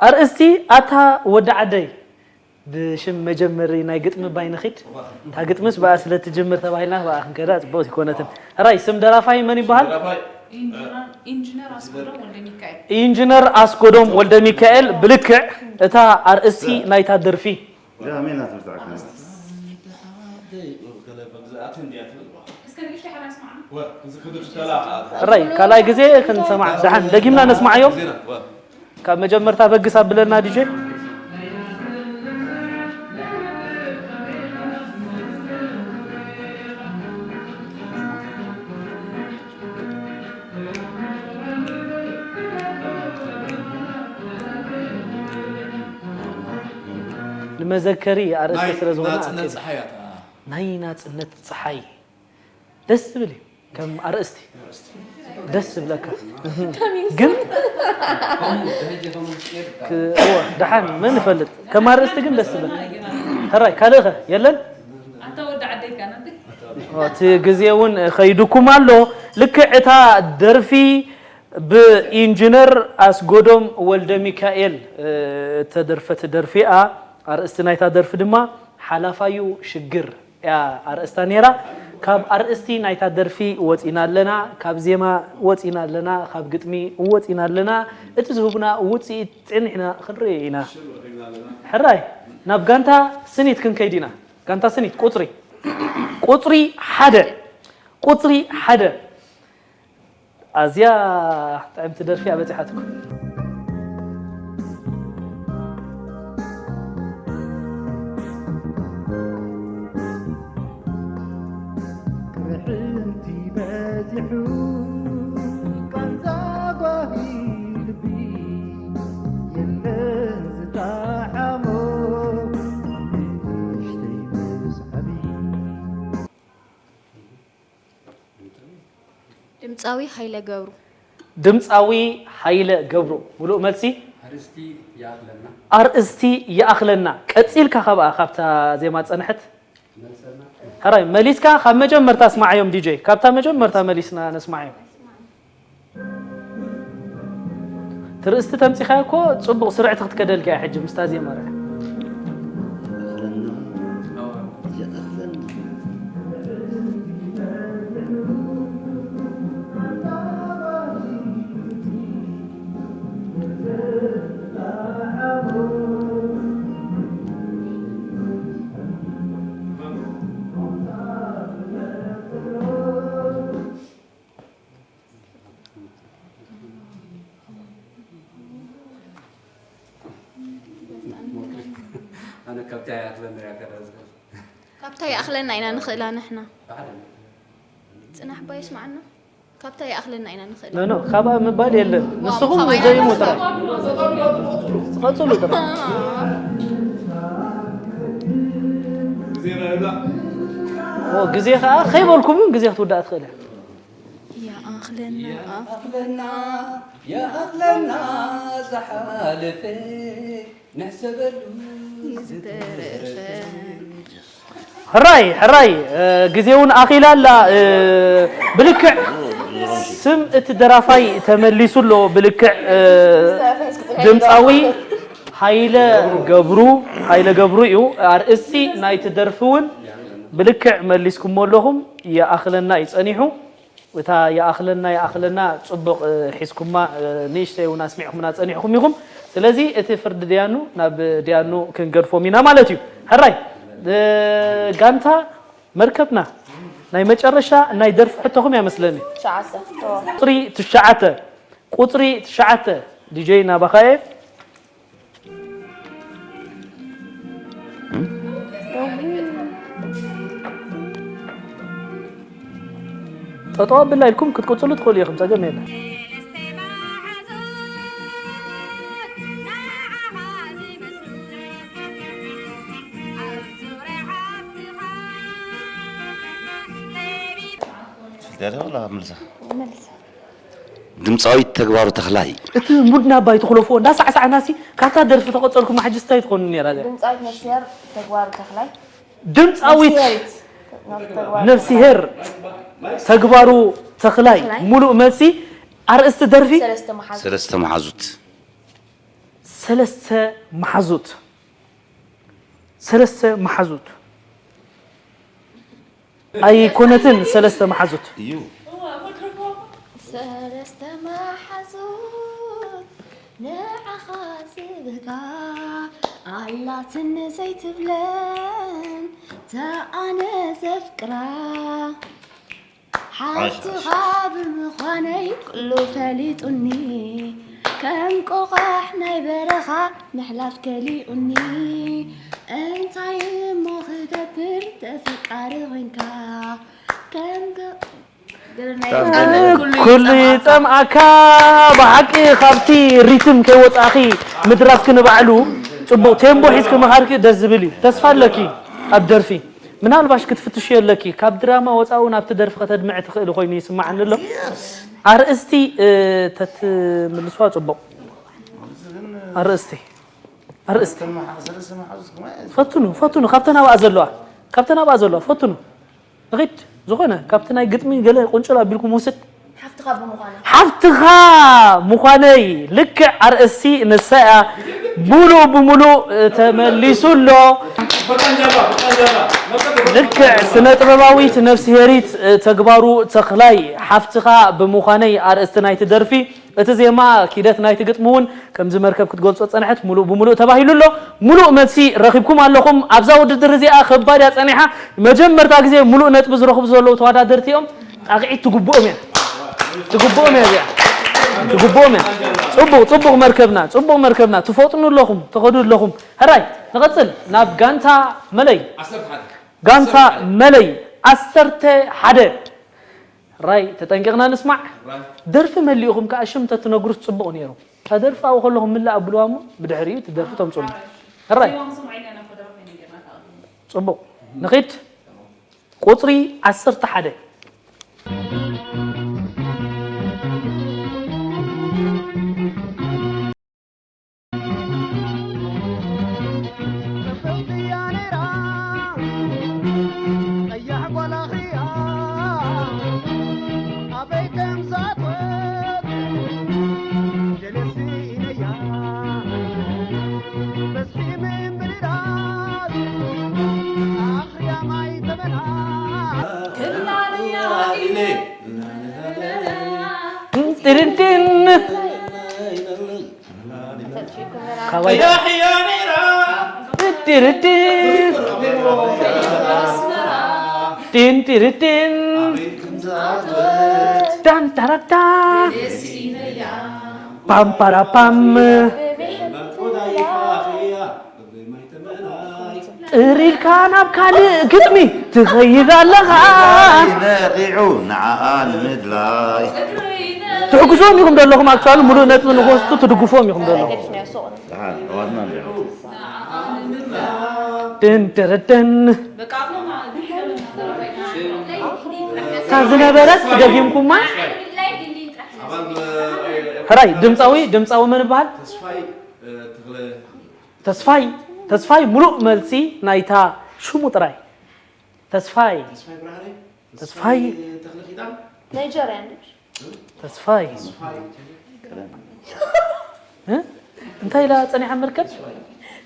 ኣርእስቲ ኣታ ወዲ ዓደይ። ብሽም መጀመሪ ናይ ግጥሚ ባይ ንኺድ። እታ ግጥምስ ብኣ ስለ ትጅምር ተባሂልና ብኣ ክንከዳ ጽቡቕቲ ኣይኮነትን። ሕራይ ስም ደራፋይ መን ይበሃል? ኢንጂነር ኣስጎዶም ወልደ ሚካኤል። ኢንጂነር ኣስጎዶም ወልደ ሚካኤል። ብልክዕ እታ ኣርእስቲ ናይታ ደርፊ። ሕራይ ካልኣይ ግዜ ክንሰማዕ ደሓን ደጊምና ነስማዓዮ። ካብ መጀመርታ በግስ ኣብለና ዲጄ። ንመዘከሪ ኣርእስቲ ናይ ስለ ዝኾነ ናጽነት ኣከለ። ጸሓይ እያ እታ። ናይ ናጽነት ጸሓይ። ደስ ዝብል እዩ። ከም ኣርእስቲ ደስ ዝብለካ። ግን ክ-፣ እወ፣ ደሓን መን ይፈልጥ? ከም ኣርእስቲ ግን ደስ ዝብል። ሕራይ ካልእኸ የለን? ኣታ ወዲ ዓደይ ካናት። ኦ፣ እቲ ግዜ እውን ከይድኩም ኣሎ። ልክዕ እታ ደርፊ ብኢንጂነር ኣስጎዶም ወልደ ሚካኤል፣ እ፣ እተደርፈት ደርፊ እያ። ኣርእስቲ ናይታ ደርፊ ድማ ሓላፋዩ ሽግር እያ ኣርእስታ ነይራ። ካብ ኣርእስቲ ናይታ ደርፊ ወጺና ኣለና፣ ካብ ዜማ ወጺና ኣለና፣ ካብ ግጥሚ ወጺና ኣለና። እቲ ዝህቡና ውጽኢት ጸኒሕና ክንርኢ ኢና። ሕራይ ናብ ጋንታ ስኒት ክንከይድ ኢና። ጋንታ ስኒት ቁጽሪ፣ ቁጽሪ ሓደ፣ ቁጽሪ ሓደ። ኣዝያ ጥዕምቲ ደርፊ እያ በጺሓትኩም። ቅርሕንቲ በዚሑ ቃንዛ ጓሂ ልቢ የለን ዝጠዓሞ ንእሽተይ ምስ ዓብዪ። ድምጻዊ ሃይለ ገብሩ። ድምጻዊ ሃይለ ገብሩ። ምሉእ መልሲ? ኣርእስቲ ይኣኽለና። ኣርእስቲ ይኣኽለና። ቀጺልካ ካብኣ፣ ካብታ ዜማ ዝጸንሐት? መልሰና። ሕራይ፣ መሊስካ ካብ መጀመርታ ኣስማዓዮም ዲጄ። ካብታ መጀመርታ መሊስና ነስማዓዮም። ትርእስቲ ተምጺኻዮ እኮ ጽቡቕ ስርዕቲ ክትከደልካ እያ ሕጂ ምስታ ዜማ ርኣ። ኣነ ካብታ ይኣኽለና እያ ከዳዝካ። ካብታ ይኣኽለና ኢና ንኽእላ ንሕና። ብሓደ ጽናሕ ባይ ስማዕና። ካብታ ይኣኽለና ኢና ንኽእላ። ኖ፣ ኖ፣ ካብኣ ምባል የለን። ዋው፣ ንስኹም ካብኣ ዘይሙ ይኣኽለና። ጥራይ። ቀጽሉ ጥራይ። ኦ፣ ግዜ ኸዓ ከይበልኩም እውን ግዜ ክትውዳእ ትኽእል እያ። ይኣኽለና፣ ይኣኽለና፣ ይኣኽለና ዝሓለፈ ንሕሰበሉ ንዝተረፈ። ሕራይ፣ ሕራይ፣ እ፣ ግዜ እውን ኣኺላ ኣላ፣ እ፣ ብልክዕ ስም እቲ ደራፋይ ተመሊሱ ኣሎ፣ ብልክዕ፣ እ፣ ድምፃዊ ሃይለ ገብሩ፣ ሃይለ ገብሩ እዩ። ኣርእስቲ ናይቲ ደርፊ እውን ብልክዕ መሊስኩሞ ኣለኹም። ይኣኽለና እዩ ጸኒሑ። እታ ይኣኽለና፣ ይኣኽለና ጽቡቕ፣ እ፣ ሒዝኩማ፣ እ፣ ንእሽተይ እውን ኣስሚዕኩምና ጸኒሕኩም ኢኹም። ስለዚ እቲ ፍርዲ ዲያኑ ናብ ዲያኑ ክንገድፎም ኢና ማለት እዩ። ሕራይ፣ እ፣ ጋንታ መርከብና ናይ መጨረሻ ናይ ደርፊ ሕቶኹም እያ መስለኒ። ትሽዓተ። ቁጽሪ ትሽዓተ፣ ቁጽሪ ትሽዓተ፣ ዲጀይ ናባኻ እየ። ጠጠው ኣብላ ኢልኩም ክትቅጽሉ ትኽእሉ ኢኹም፣ ጸገም የለን። ትፈልጥያ ዶ ወላ መልሳ? መልሳ። ድምፃዊት ተግባሩ ተኽላይ። እቲ ሙድ ናባይ ትኽለፍዎ እንዳሳዕሳዕናሲ ካብታ ደርፊ ተቐጸልኩም ሕጅስ እንታይ ትኾኑ ነይራ እዚኣ? ድምፃዊት ነፍስሄር ተግባሩ ተኽላይ። ድምፃዊት ነፍስሄሪት። ነፍስሄር ተግባሩ ተኽላይ። ተኽላይ። ሙሉእ መልሲ። ኣርእስቲ ደርፊ ሰለስተ መሓዙት። ሰለስተ መሓዙት። ሰለስተ መሓዙት። ሰለስተ መሓዙት። ኣይኮነትን ሰለስተ መሓዙት። እዩ። ሰለስተ መሓዙት ንዓኻ ዝብህጋ ኣላትን ዘይትብለን፣ ተኣነ ዘፍቅራ ሓፍትኻ ብምዃነይ ኩሉ ፈሊጡኒ፣ ከም ቆቋሕ ናይ በረኻ ምሕላፍ ከሊኡኒ። እንታይ እሞ ክገብር ተፈቃሪ ኾንካ፣ ከም ገ-፣ ገለ ናይ ኩሉ ኩሉ ይጸምኣካ። ይጸምኣካ። ብሓቂ ካብቲ ሪትም ከይወጻእኺ ምድራፍኪ ንባዕሉ ጽቡቕ ቴምቦ ሒዝኪ ምኻድኪ ደስ ዝብል እዩ። ተስፋ ኣለኪ ኣብ ደርፊ። ምናልባሽ ክትፍትሽዮ ኣለኪ። ካብ ድራማ ወጻኢ እውን ኣብቲ ደርፊ ከተድምዒ ትኽእሊ ኮይኑ ይስምዓኒ ኣሎ። ኣርእስቲ፣ እ፣ ተትምልስዋ ጽቡቕ። ኣርእስቲ። ኣርእስቲ። ፈትኑ፣ ፈትኑ። ካብተን ኣብኣ ዘለዋ። ካብተን ኣብኣ ዘለዋ። ፈትኑ። ንኺድ። ዝኾነ ካብቲ ናይ ግጥሚ ገለ ቁንጭል ኣቢልኩም ውስድ። ሓፍትኻ ብምዃነይ። ሓፍትኻ ምዃነይ ልክዕ ኣርእስቲ ንሳ እያ። ሙሉእ ብሙሉእ ተመሊሱ ኣሎ። ልክዕ ስነ ጥበባዊት ነፍስሄሪት ተግባሩ ተኽላይ ሓፍትኻ ብምዃነይ ኣርእስቲ ናይቲ ደርፊ። እቲ ዜማ ኪደት ናይቲ ግጥሚ እውን ከምዚ መርከብ ክትገልጾ ጸንሐት ሙሉእ ብሙሉእ ተባሂሉ ኣሎ። ሙሉእ መልሲ ረኺብኩም ኣለኹም። ኣብዛ ውድድር እዚኣ ከባድ እያ ጸኒሓ። መጀመርታ ግዜ ሙሉእ ነጥቢ ዝረኽቡ ዘለዉ ተወዳደርቲ እዮም። ጣቕዒት ትግብኦም እያ። ትግብኦም እያ እዚኣ። ትግብኦም እያ። ጽቡቕ፣ ጽቡቕ መርከብና፣ ጽቡቕ መርከብና። ትፈጥኑ ኣለኹም፣ ትኸዱ ኣለኹም። ሕራይ፣ ንቐጽል ናብ ጋንታ መለይ። ጋንታ መለይ ዓሰርተ ሓደ። ሕራይ፣ ተጠንቂቕና ንስማዕ። ደርፊ መሊእኹም ከኣ ሽም ተትነግሩስ ጽቡቕ ነይሩ። እታ ደርፊ ኣብኡ ከለኹም ምላእ ኣብልዋ እሞ ብድሕሪኡ እቲ ደርፊ ተምጽኡልና። ሕራይ። ጽቡቕ። ንኺድ። ቁጽሪ ዓሰርተ ሓደ። ትንትንትን። ካባይ። ትንትንትን። ዳንታራታ። ፓምፓራፓም። ጥሪልካ ናብ ካልእ ግጥሚ ትኸይድ ኣለኻ። ነቒዑ ንዓኣ ንምድላይ። ትሕግዞም ኢኹም ዘለኹም፣ ኣክቹዋሊ ሙሉእ ነጥቢ ንክወስዱ ትድግፎም ኢኹም ዘለኹም። ደሓን፣ ዋና እንዲዑ። ድን ድርድን። እታ ዝነበረት ደጊምኩማ። ሕራይ፣ ድምፃዊ፣ ድምፃዊ መን ይበሃል? ተስፋይ፣ እ፣ ተኽለ ተስፋይ፣ ተስፋይ ሙሉእ መልሲ ናይታ ሽሙ ጥራይ። ተስፋይ። ተስፋይ ብርሃነ? ተስፋይ። ተስፋይ ተኽለ ኪዳን? ናይጀርያ እንድዩ። ተስፋይ። ተስፋይ። እ? እንታይ ኢላ ጸኒሓ መርከብ?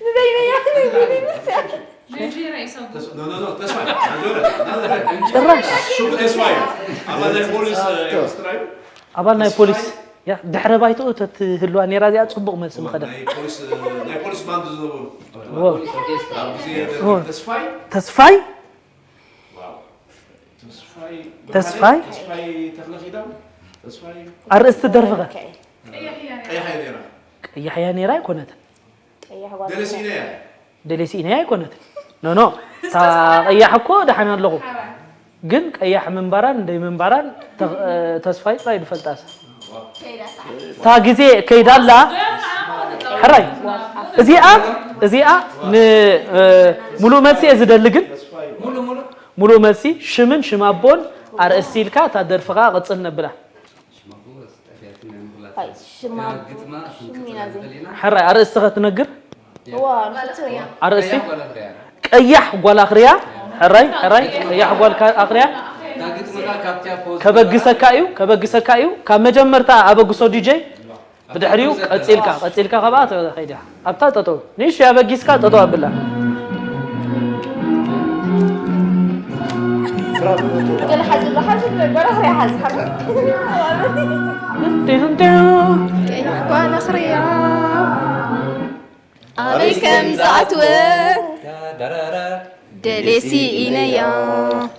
ንበይነያ ንበይነይ ምስያ ናይጄሪያ ይሰጉ ተስ- no, no, no, ተስፋይ ናይጄሪያ ጭራሽ ሽሙ ተስፋይ ኣባል ናይ ፖሊስ ኤርትራ እዩ ኣባል ናይ ፖሊስ ያ ድሕረ ባይትኡ ተትህልዋ ነይራ እዚኣ ጽቡቕ መልሲ ምኸደ ናይ ፖሊስ ናይ ፖሊስ ባንድ ዝነበሩ ዎ። ኣብ ግዜ ዎ። ተስፋይ ተስፋይ ዋው። ተስፋይ ተስፋይ? ተስፋይ ተኽለ ኪዳን ተስፋይ ኣርእስቲ ደርፍኸ ቀያሕ ነይራ ቀያሕያ ነይራ ኣይኮነትን ቀያሕ ጓል ደለሲኢነያ ደሌሲኢነያ ኣይኮነትን ኖኖ እታ ቀያሕ እኮ ደሓን ኣለኹ ግን ቀያሕ ምንባራን ደይ ምንባራን ተ- ተስፋይ ጥራይ ድፈልጣስ እታ ግዜ ከይዳላ ሕራይ እዚኣ እዚኣ ን ሙሉእ መልሲ እየ ዝደሊ ግን ሙሉእ መልሲ ሽምን ሽም ኣቦን ኣርእስቲ ኢልካ እታ ደርፍኻ ቅፅል ነብላ ሽማ ሽሚና ዘ ሕራይ ኣርእስቲ ኸትነግር እዋ ንፍትው እያ ኣርእስቲ ቀያሕ ጓል ኣኽርያ ሕራይ ሕራይ ቀያሕ ጓል ኣኽርያ ከበግሰካ እዩ ከበግሰካ እዩ ካብ መጀመርታ ኣበግሶ ዲጀ ብድሕሪኡ ቀፂልካ ቀፂልካ ካብኣ ትኸይድ እያ ኣብታ ጠጠው ንእሽተይ ኣበጊስካ ጠጠው ኣብላ ገለ ሓዚ ኣሎ ሓዚ ኣሎ ጓል ኣኽርያ ሓዚ ሓዚ ጢንጢን ቀያሕ ጓል ኣኽርያ ኣበይ ከም ዝኣትወ ደሌሲ ኢነያ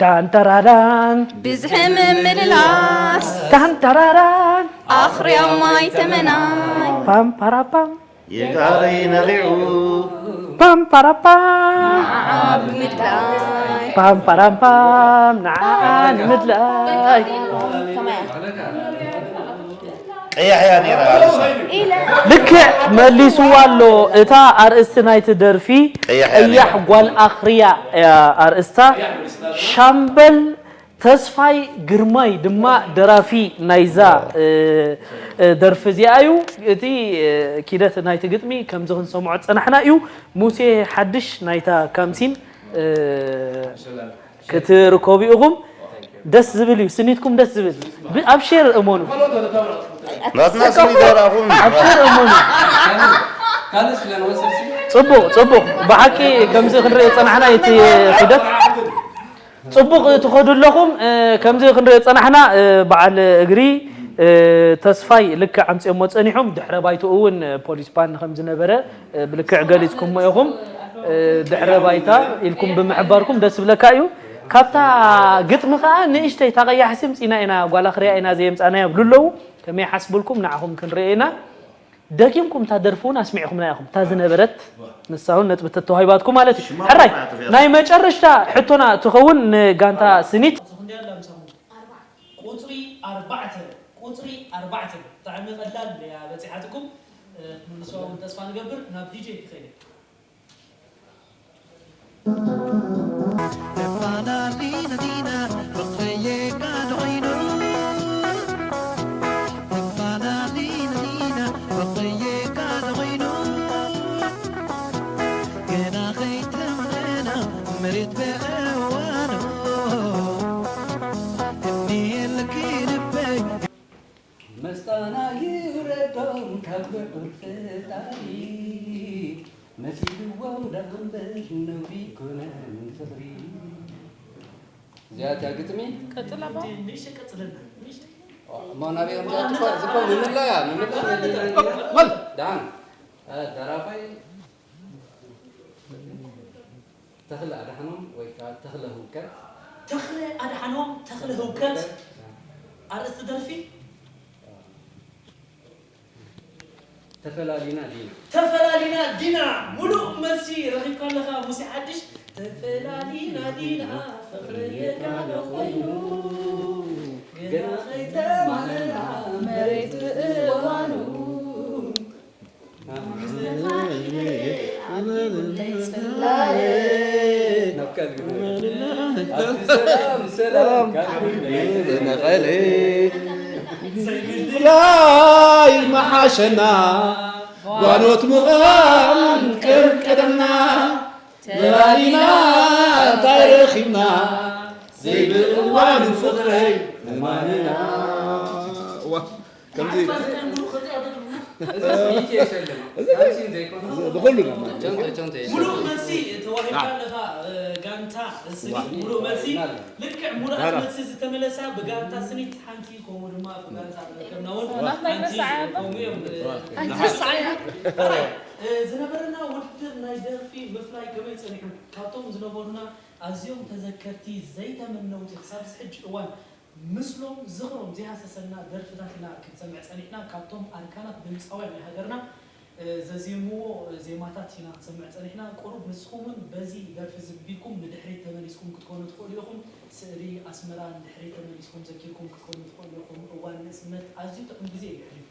ዳንተራዳን ብዝሒ ምምልላስ ዳንተራዳን ኣኽርያ ማይ ተመናይ ፓምፓራፓም የጋረይ ነቒዑ ፓምፓራፓም ዓብ ምድላይ ፓምፓራምፓም ንዓኣ ንምድላይ ቀያሕያ ነይራ ኣርእስታ። ልክዕ መሊስዋ ኣሎ እታ ኣርእስቲ ናይቲ ደርፊ ቀያሕ ቀያሕ ጓል ኣኽርያ እያ ኣርእስታ ሻምበል ተስፋይ ግርማይ ድማ ደራፊ ናይዛ እ፣ እ፣ ደርፊ እዚኣ እዩ እቲ እ፣ ኪደት ናይቲ ግጥሚ ከምዚ ክንሰምዖ ዝጸናሕና እዩ ሙሴ ሓድሽ ናይታ ካምሲን እ፣ ክትርከቡ ኢኹም ደስ ዝብል እዩ ስኒትኩም ደስ ዝብል ብ- ኣብ ሼር እመኑ ናትና ስኒ ዘራኹም ኣብ ሼር እመኑ ካልእ ስለ ንወስድ ሲ ጽቡቕ ጽቡቕ ብሓቂ ከምዚ ክንርኢ ዝጸናሕና እቲ ሒደት ጽቡቕ ትኸዱ ኣለኹም እ፣ ከምዚ ክንርኢ ዝጸናሕና እ፣ በዓል እግሪ እ፣ ተስፋይ ልክዕ ኣምፅኦሞ ጸኒሖም ድሕረ ባይትኡ እውን እ፣ ፖሊስ ባንድ ከም ዝነበረ እ፣ ብልክዕ ገሊጽኩሞ ኢኹም እ፣ ድሕረ ባይታ ኢልኩም ብምሕባርኩም ደስ ዝብለካ እዩ ካብታ ግጥሚ ከዓ ንእሽተይ ታቐያሕ ስምፂና ኢና ጓላ ክሪያ ኢና ዘየምፃና ይብሉ ኣለዉ ከመይ ሓስብልኩም ንዓኹም ክንርኢ ኢና ደጊምኩም እታ ደርፊ እውን ኣስሚዕኹምና ኢኹም እታ ዝነበረት ንሳ እውን ነጥቢ ተተዋሂባትኩም ማለት እዩ ሕራይ ናይ መጨረሽታ ሕቶና ትኸውን ንጋንታ ስኒት ቁፅሪ ኣርባዕተ ቁፅሪ ኣርባዕተ ብጣዕሚ ቀላል እያ በፂሓትኩም ክትምልስዋ እውን ተስፋ ንገብር ናብ ዲጄ ክኸይደ መስጣና ይውረዶም ካብ ልዑል ፈጣሪ መሲልዎም ደኣ እምበር ነውሪ ኣይኮነን ፍቕሪ እዚኣ እቲያ ግጥሚ ቀጥላ ንእሽተ ቀፅለና ንእሽተ እሞ ናበይ ከም ዝኣቱ እኮ እዚ እኮ ምምላ እያ ምምላ መዲና መል ደሓን ደራፋይ ተኽለ ኣድሓኖም ወይ ከዓ ተኽለ ህውከት ተኽለ ኣድሓኖም ተኽለ ህውከት ኣርእስቲ ደርፊ ተፈላሊና ዲና ተፈላሊና ዲና ሙሉእ መልሲ ረኺብካ ኣለኻ ሙሴ ሓድሽ ተፈላሊና ዲና ፍቕሪ የጋዶ ኮይኑ ገና ከይተማለና መሬት ብእዋኑ ብላይ መሓሸና ጓኖት ምቓም ቅርቅርና ተላሊና እንታይ ረኺብና ዘይብእዋኑ ፍቕረይ እማንና ከምዚ እዚ ስኒት እየ ሸልማ። ሳምሲን ዘይኮነ። ንኹሉ ኢና ማለት ጨንቶ፣ ጨንቶ እየ ሙሉእ ሸልማ። መልሲ ተዋሂብካ ኣለኻ። እ፣ ጋንታ ስኒት ሙሉእ መልሲ፣ ልክዕ ሙሉኣት መልሲ ዝተመለሳ ብጋንታ ስኒት ሓንቲ፣ ከምኡ ድማ ብጋንታ መርከብና እውን ናትና ሓንቲ ይረሳዕ እያ። ከምኡ እዮም። እ፣ ኣይትረሳዕ እያ። ሕራይ፣ እ፣ ዝነበረና ውድድር ናይ ደርፊ ምፍላይ ከመይ ጸኒሑ? ካብቶም ዝነበሩና ኣዝዮም ተዘከርቲ ዘይተመነውቲ ክሳብ ዝሕጂ እዋን ምስሎም ዝኽሮም ዘይሃሰሰና ደርፍታት ኢና ክንሰምዕ ጸኒሕና። ካብቶም ኣርካናት ድምጻውያን ናይ ሃገርና፣ እ፣ ዘዜምዎ ዜማታት ኢና ክንሰምዕ ጸኒሕና። ቁሩብ ንስኹም እውን በዚ ደርፊ እዚ ቢልኩም ንድሕሪት ተመሊስኩም ክትኮኑ ትኽእሉ ኢኹም። ስእሊ ኣስመራ ንድሕሪት ተመሊስኩም ዘኪርኩም ክትኮኑ ትኽእሉ ኢኹም። እዋን ንእስነት ኣዝዩ ጥዑም ግዜ እዩ ኣሕሊፉ።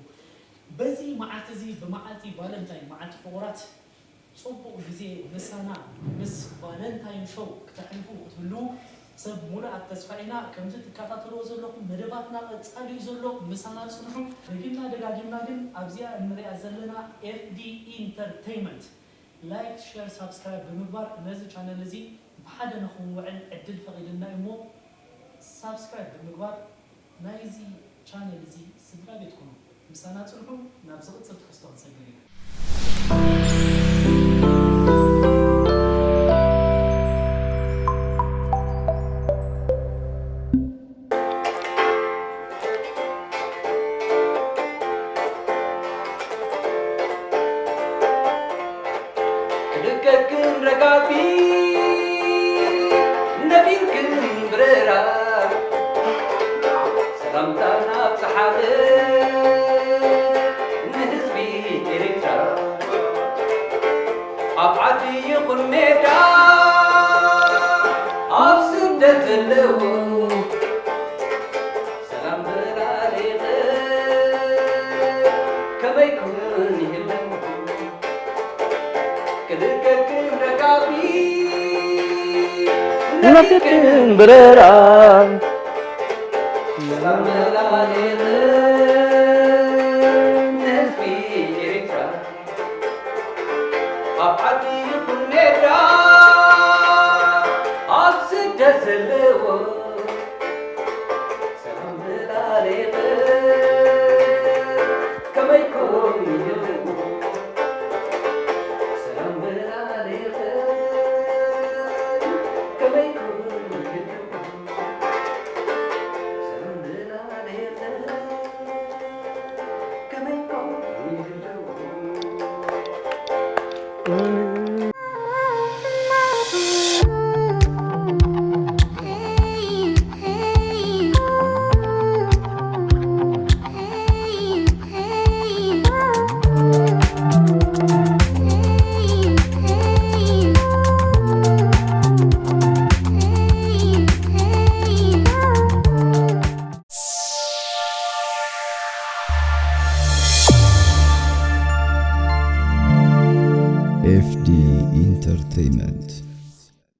በዚ መዓልቲ እዚ ብመዓልቲ ቫለንታይን፣ መዓልቲ ፍቑራት፣ ጽቡቕ ግዜ ምሳና ምስ ቫለንታይን ሾው ክተሕልፉ ክትህልዉ ሰብ ሙሉኣት ተስፋ ኢና። ከምዚ ትከታተልዎ ዘለኹም መደባትና ቀጻሊ እዩ ዘሎ። ምሳና ጽንሑ። ደጊምና ደጋጊምና ግን ኣብዚኣ እንሪኣ ዘለና ኤፍዲ ኢንተርተይመንት ላይክ፣ ሸር፣ ሳብስክራይብ ብምግባር ነዚ ቻነል እዚ ብሓደ ንኽንውዕል ዕድል ፈቒድልና እዩ እሞ ሳብስክራይብ ብምግባር ናይዚ ቻነል እዚ ስድራ ቤት ኩኑ። ምሳና ጽንሑ። ናብ ዝቕጽል ትሕዝቶ ክንሰግር ኢና። ክልቀክን ረጋቢት ነቢርክን ብረራ ሰላምታና ኣብጽሓለ ንህዝቢ ኤርትራ ኣብ ዓዲ ይኹን ሜዳ ኣብ ስደት ዘለዉ ሰላም በላሊኽን ከመይ ኩን ይህሉ ክልከክን ረጋቢ ነፍቅን ብረራ ሰላም በላሊኽን ንህዝቢ ኤርትራ ኣብ ዓዲ ይኹን ሜዳ ኣብ ስደት ዘለዎ ሰላም ብላሌኽን ከመይኩም ይህሉ ሰላም ብላሌኽን ከመይኩም ይህሉ ሰላም ብላሌኽን F D Entertainment.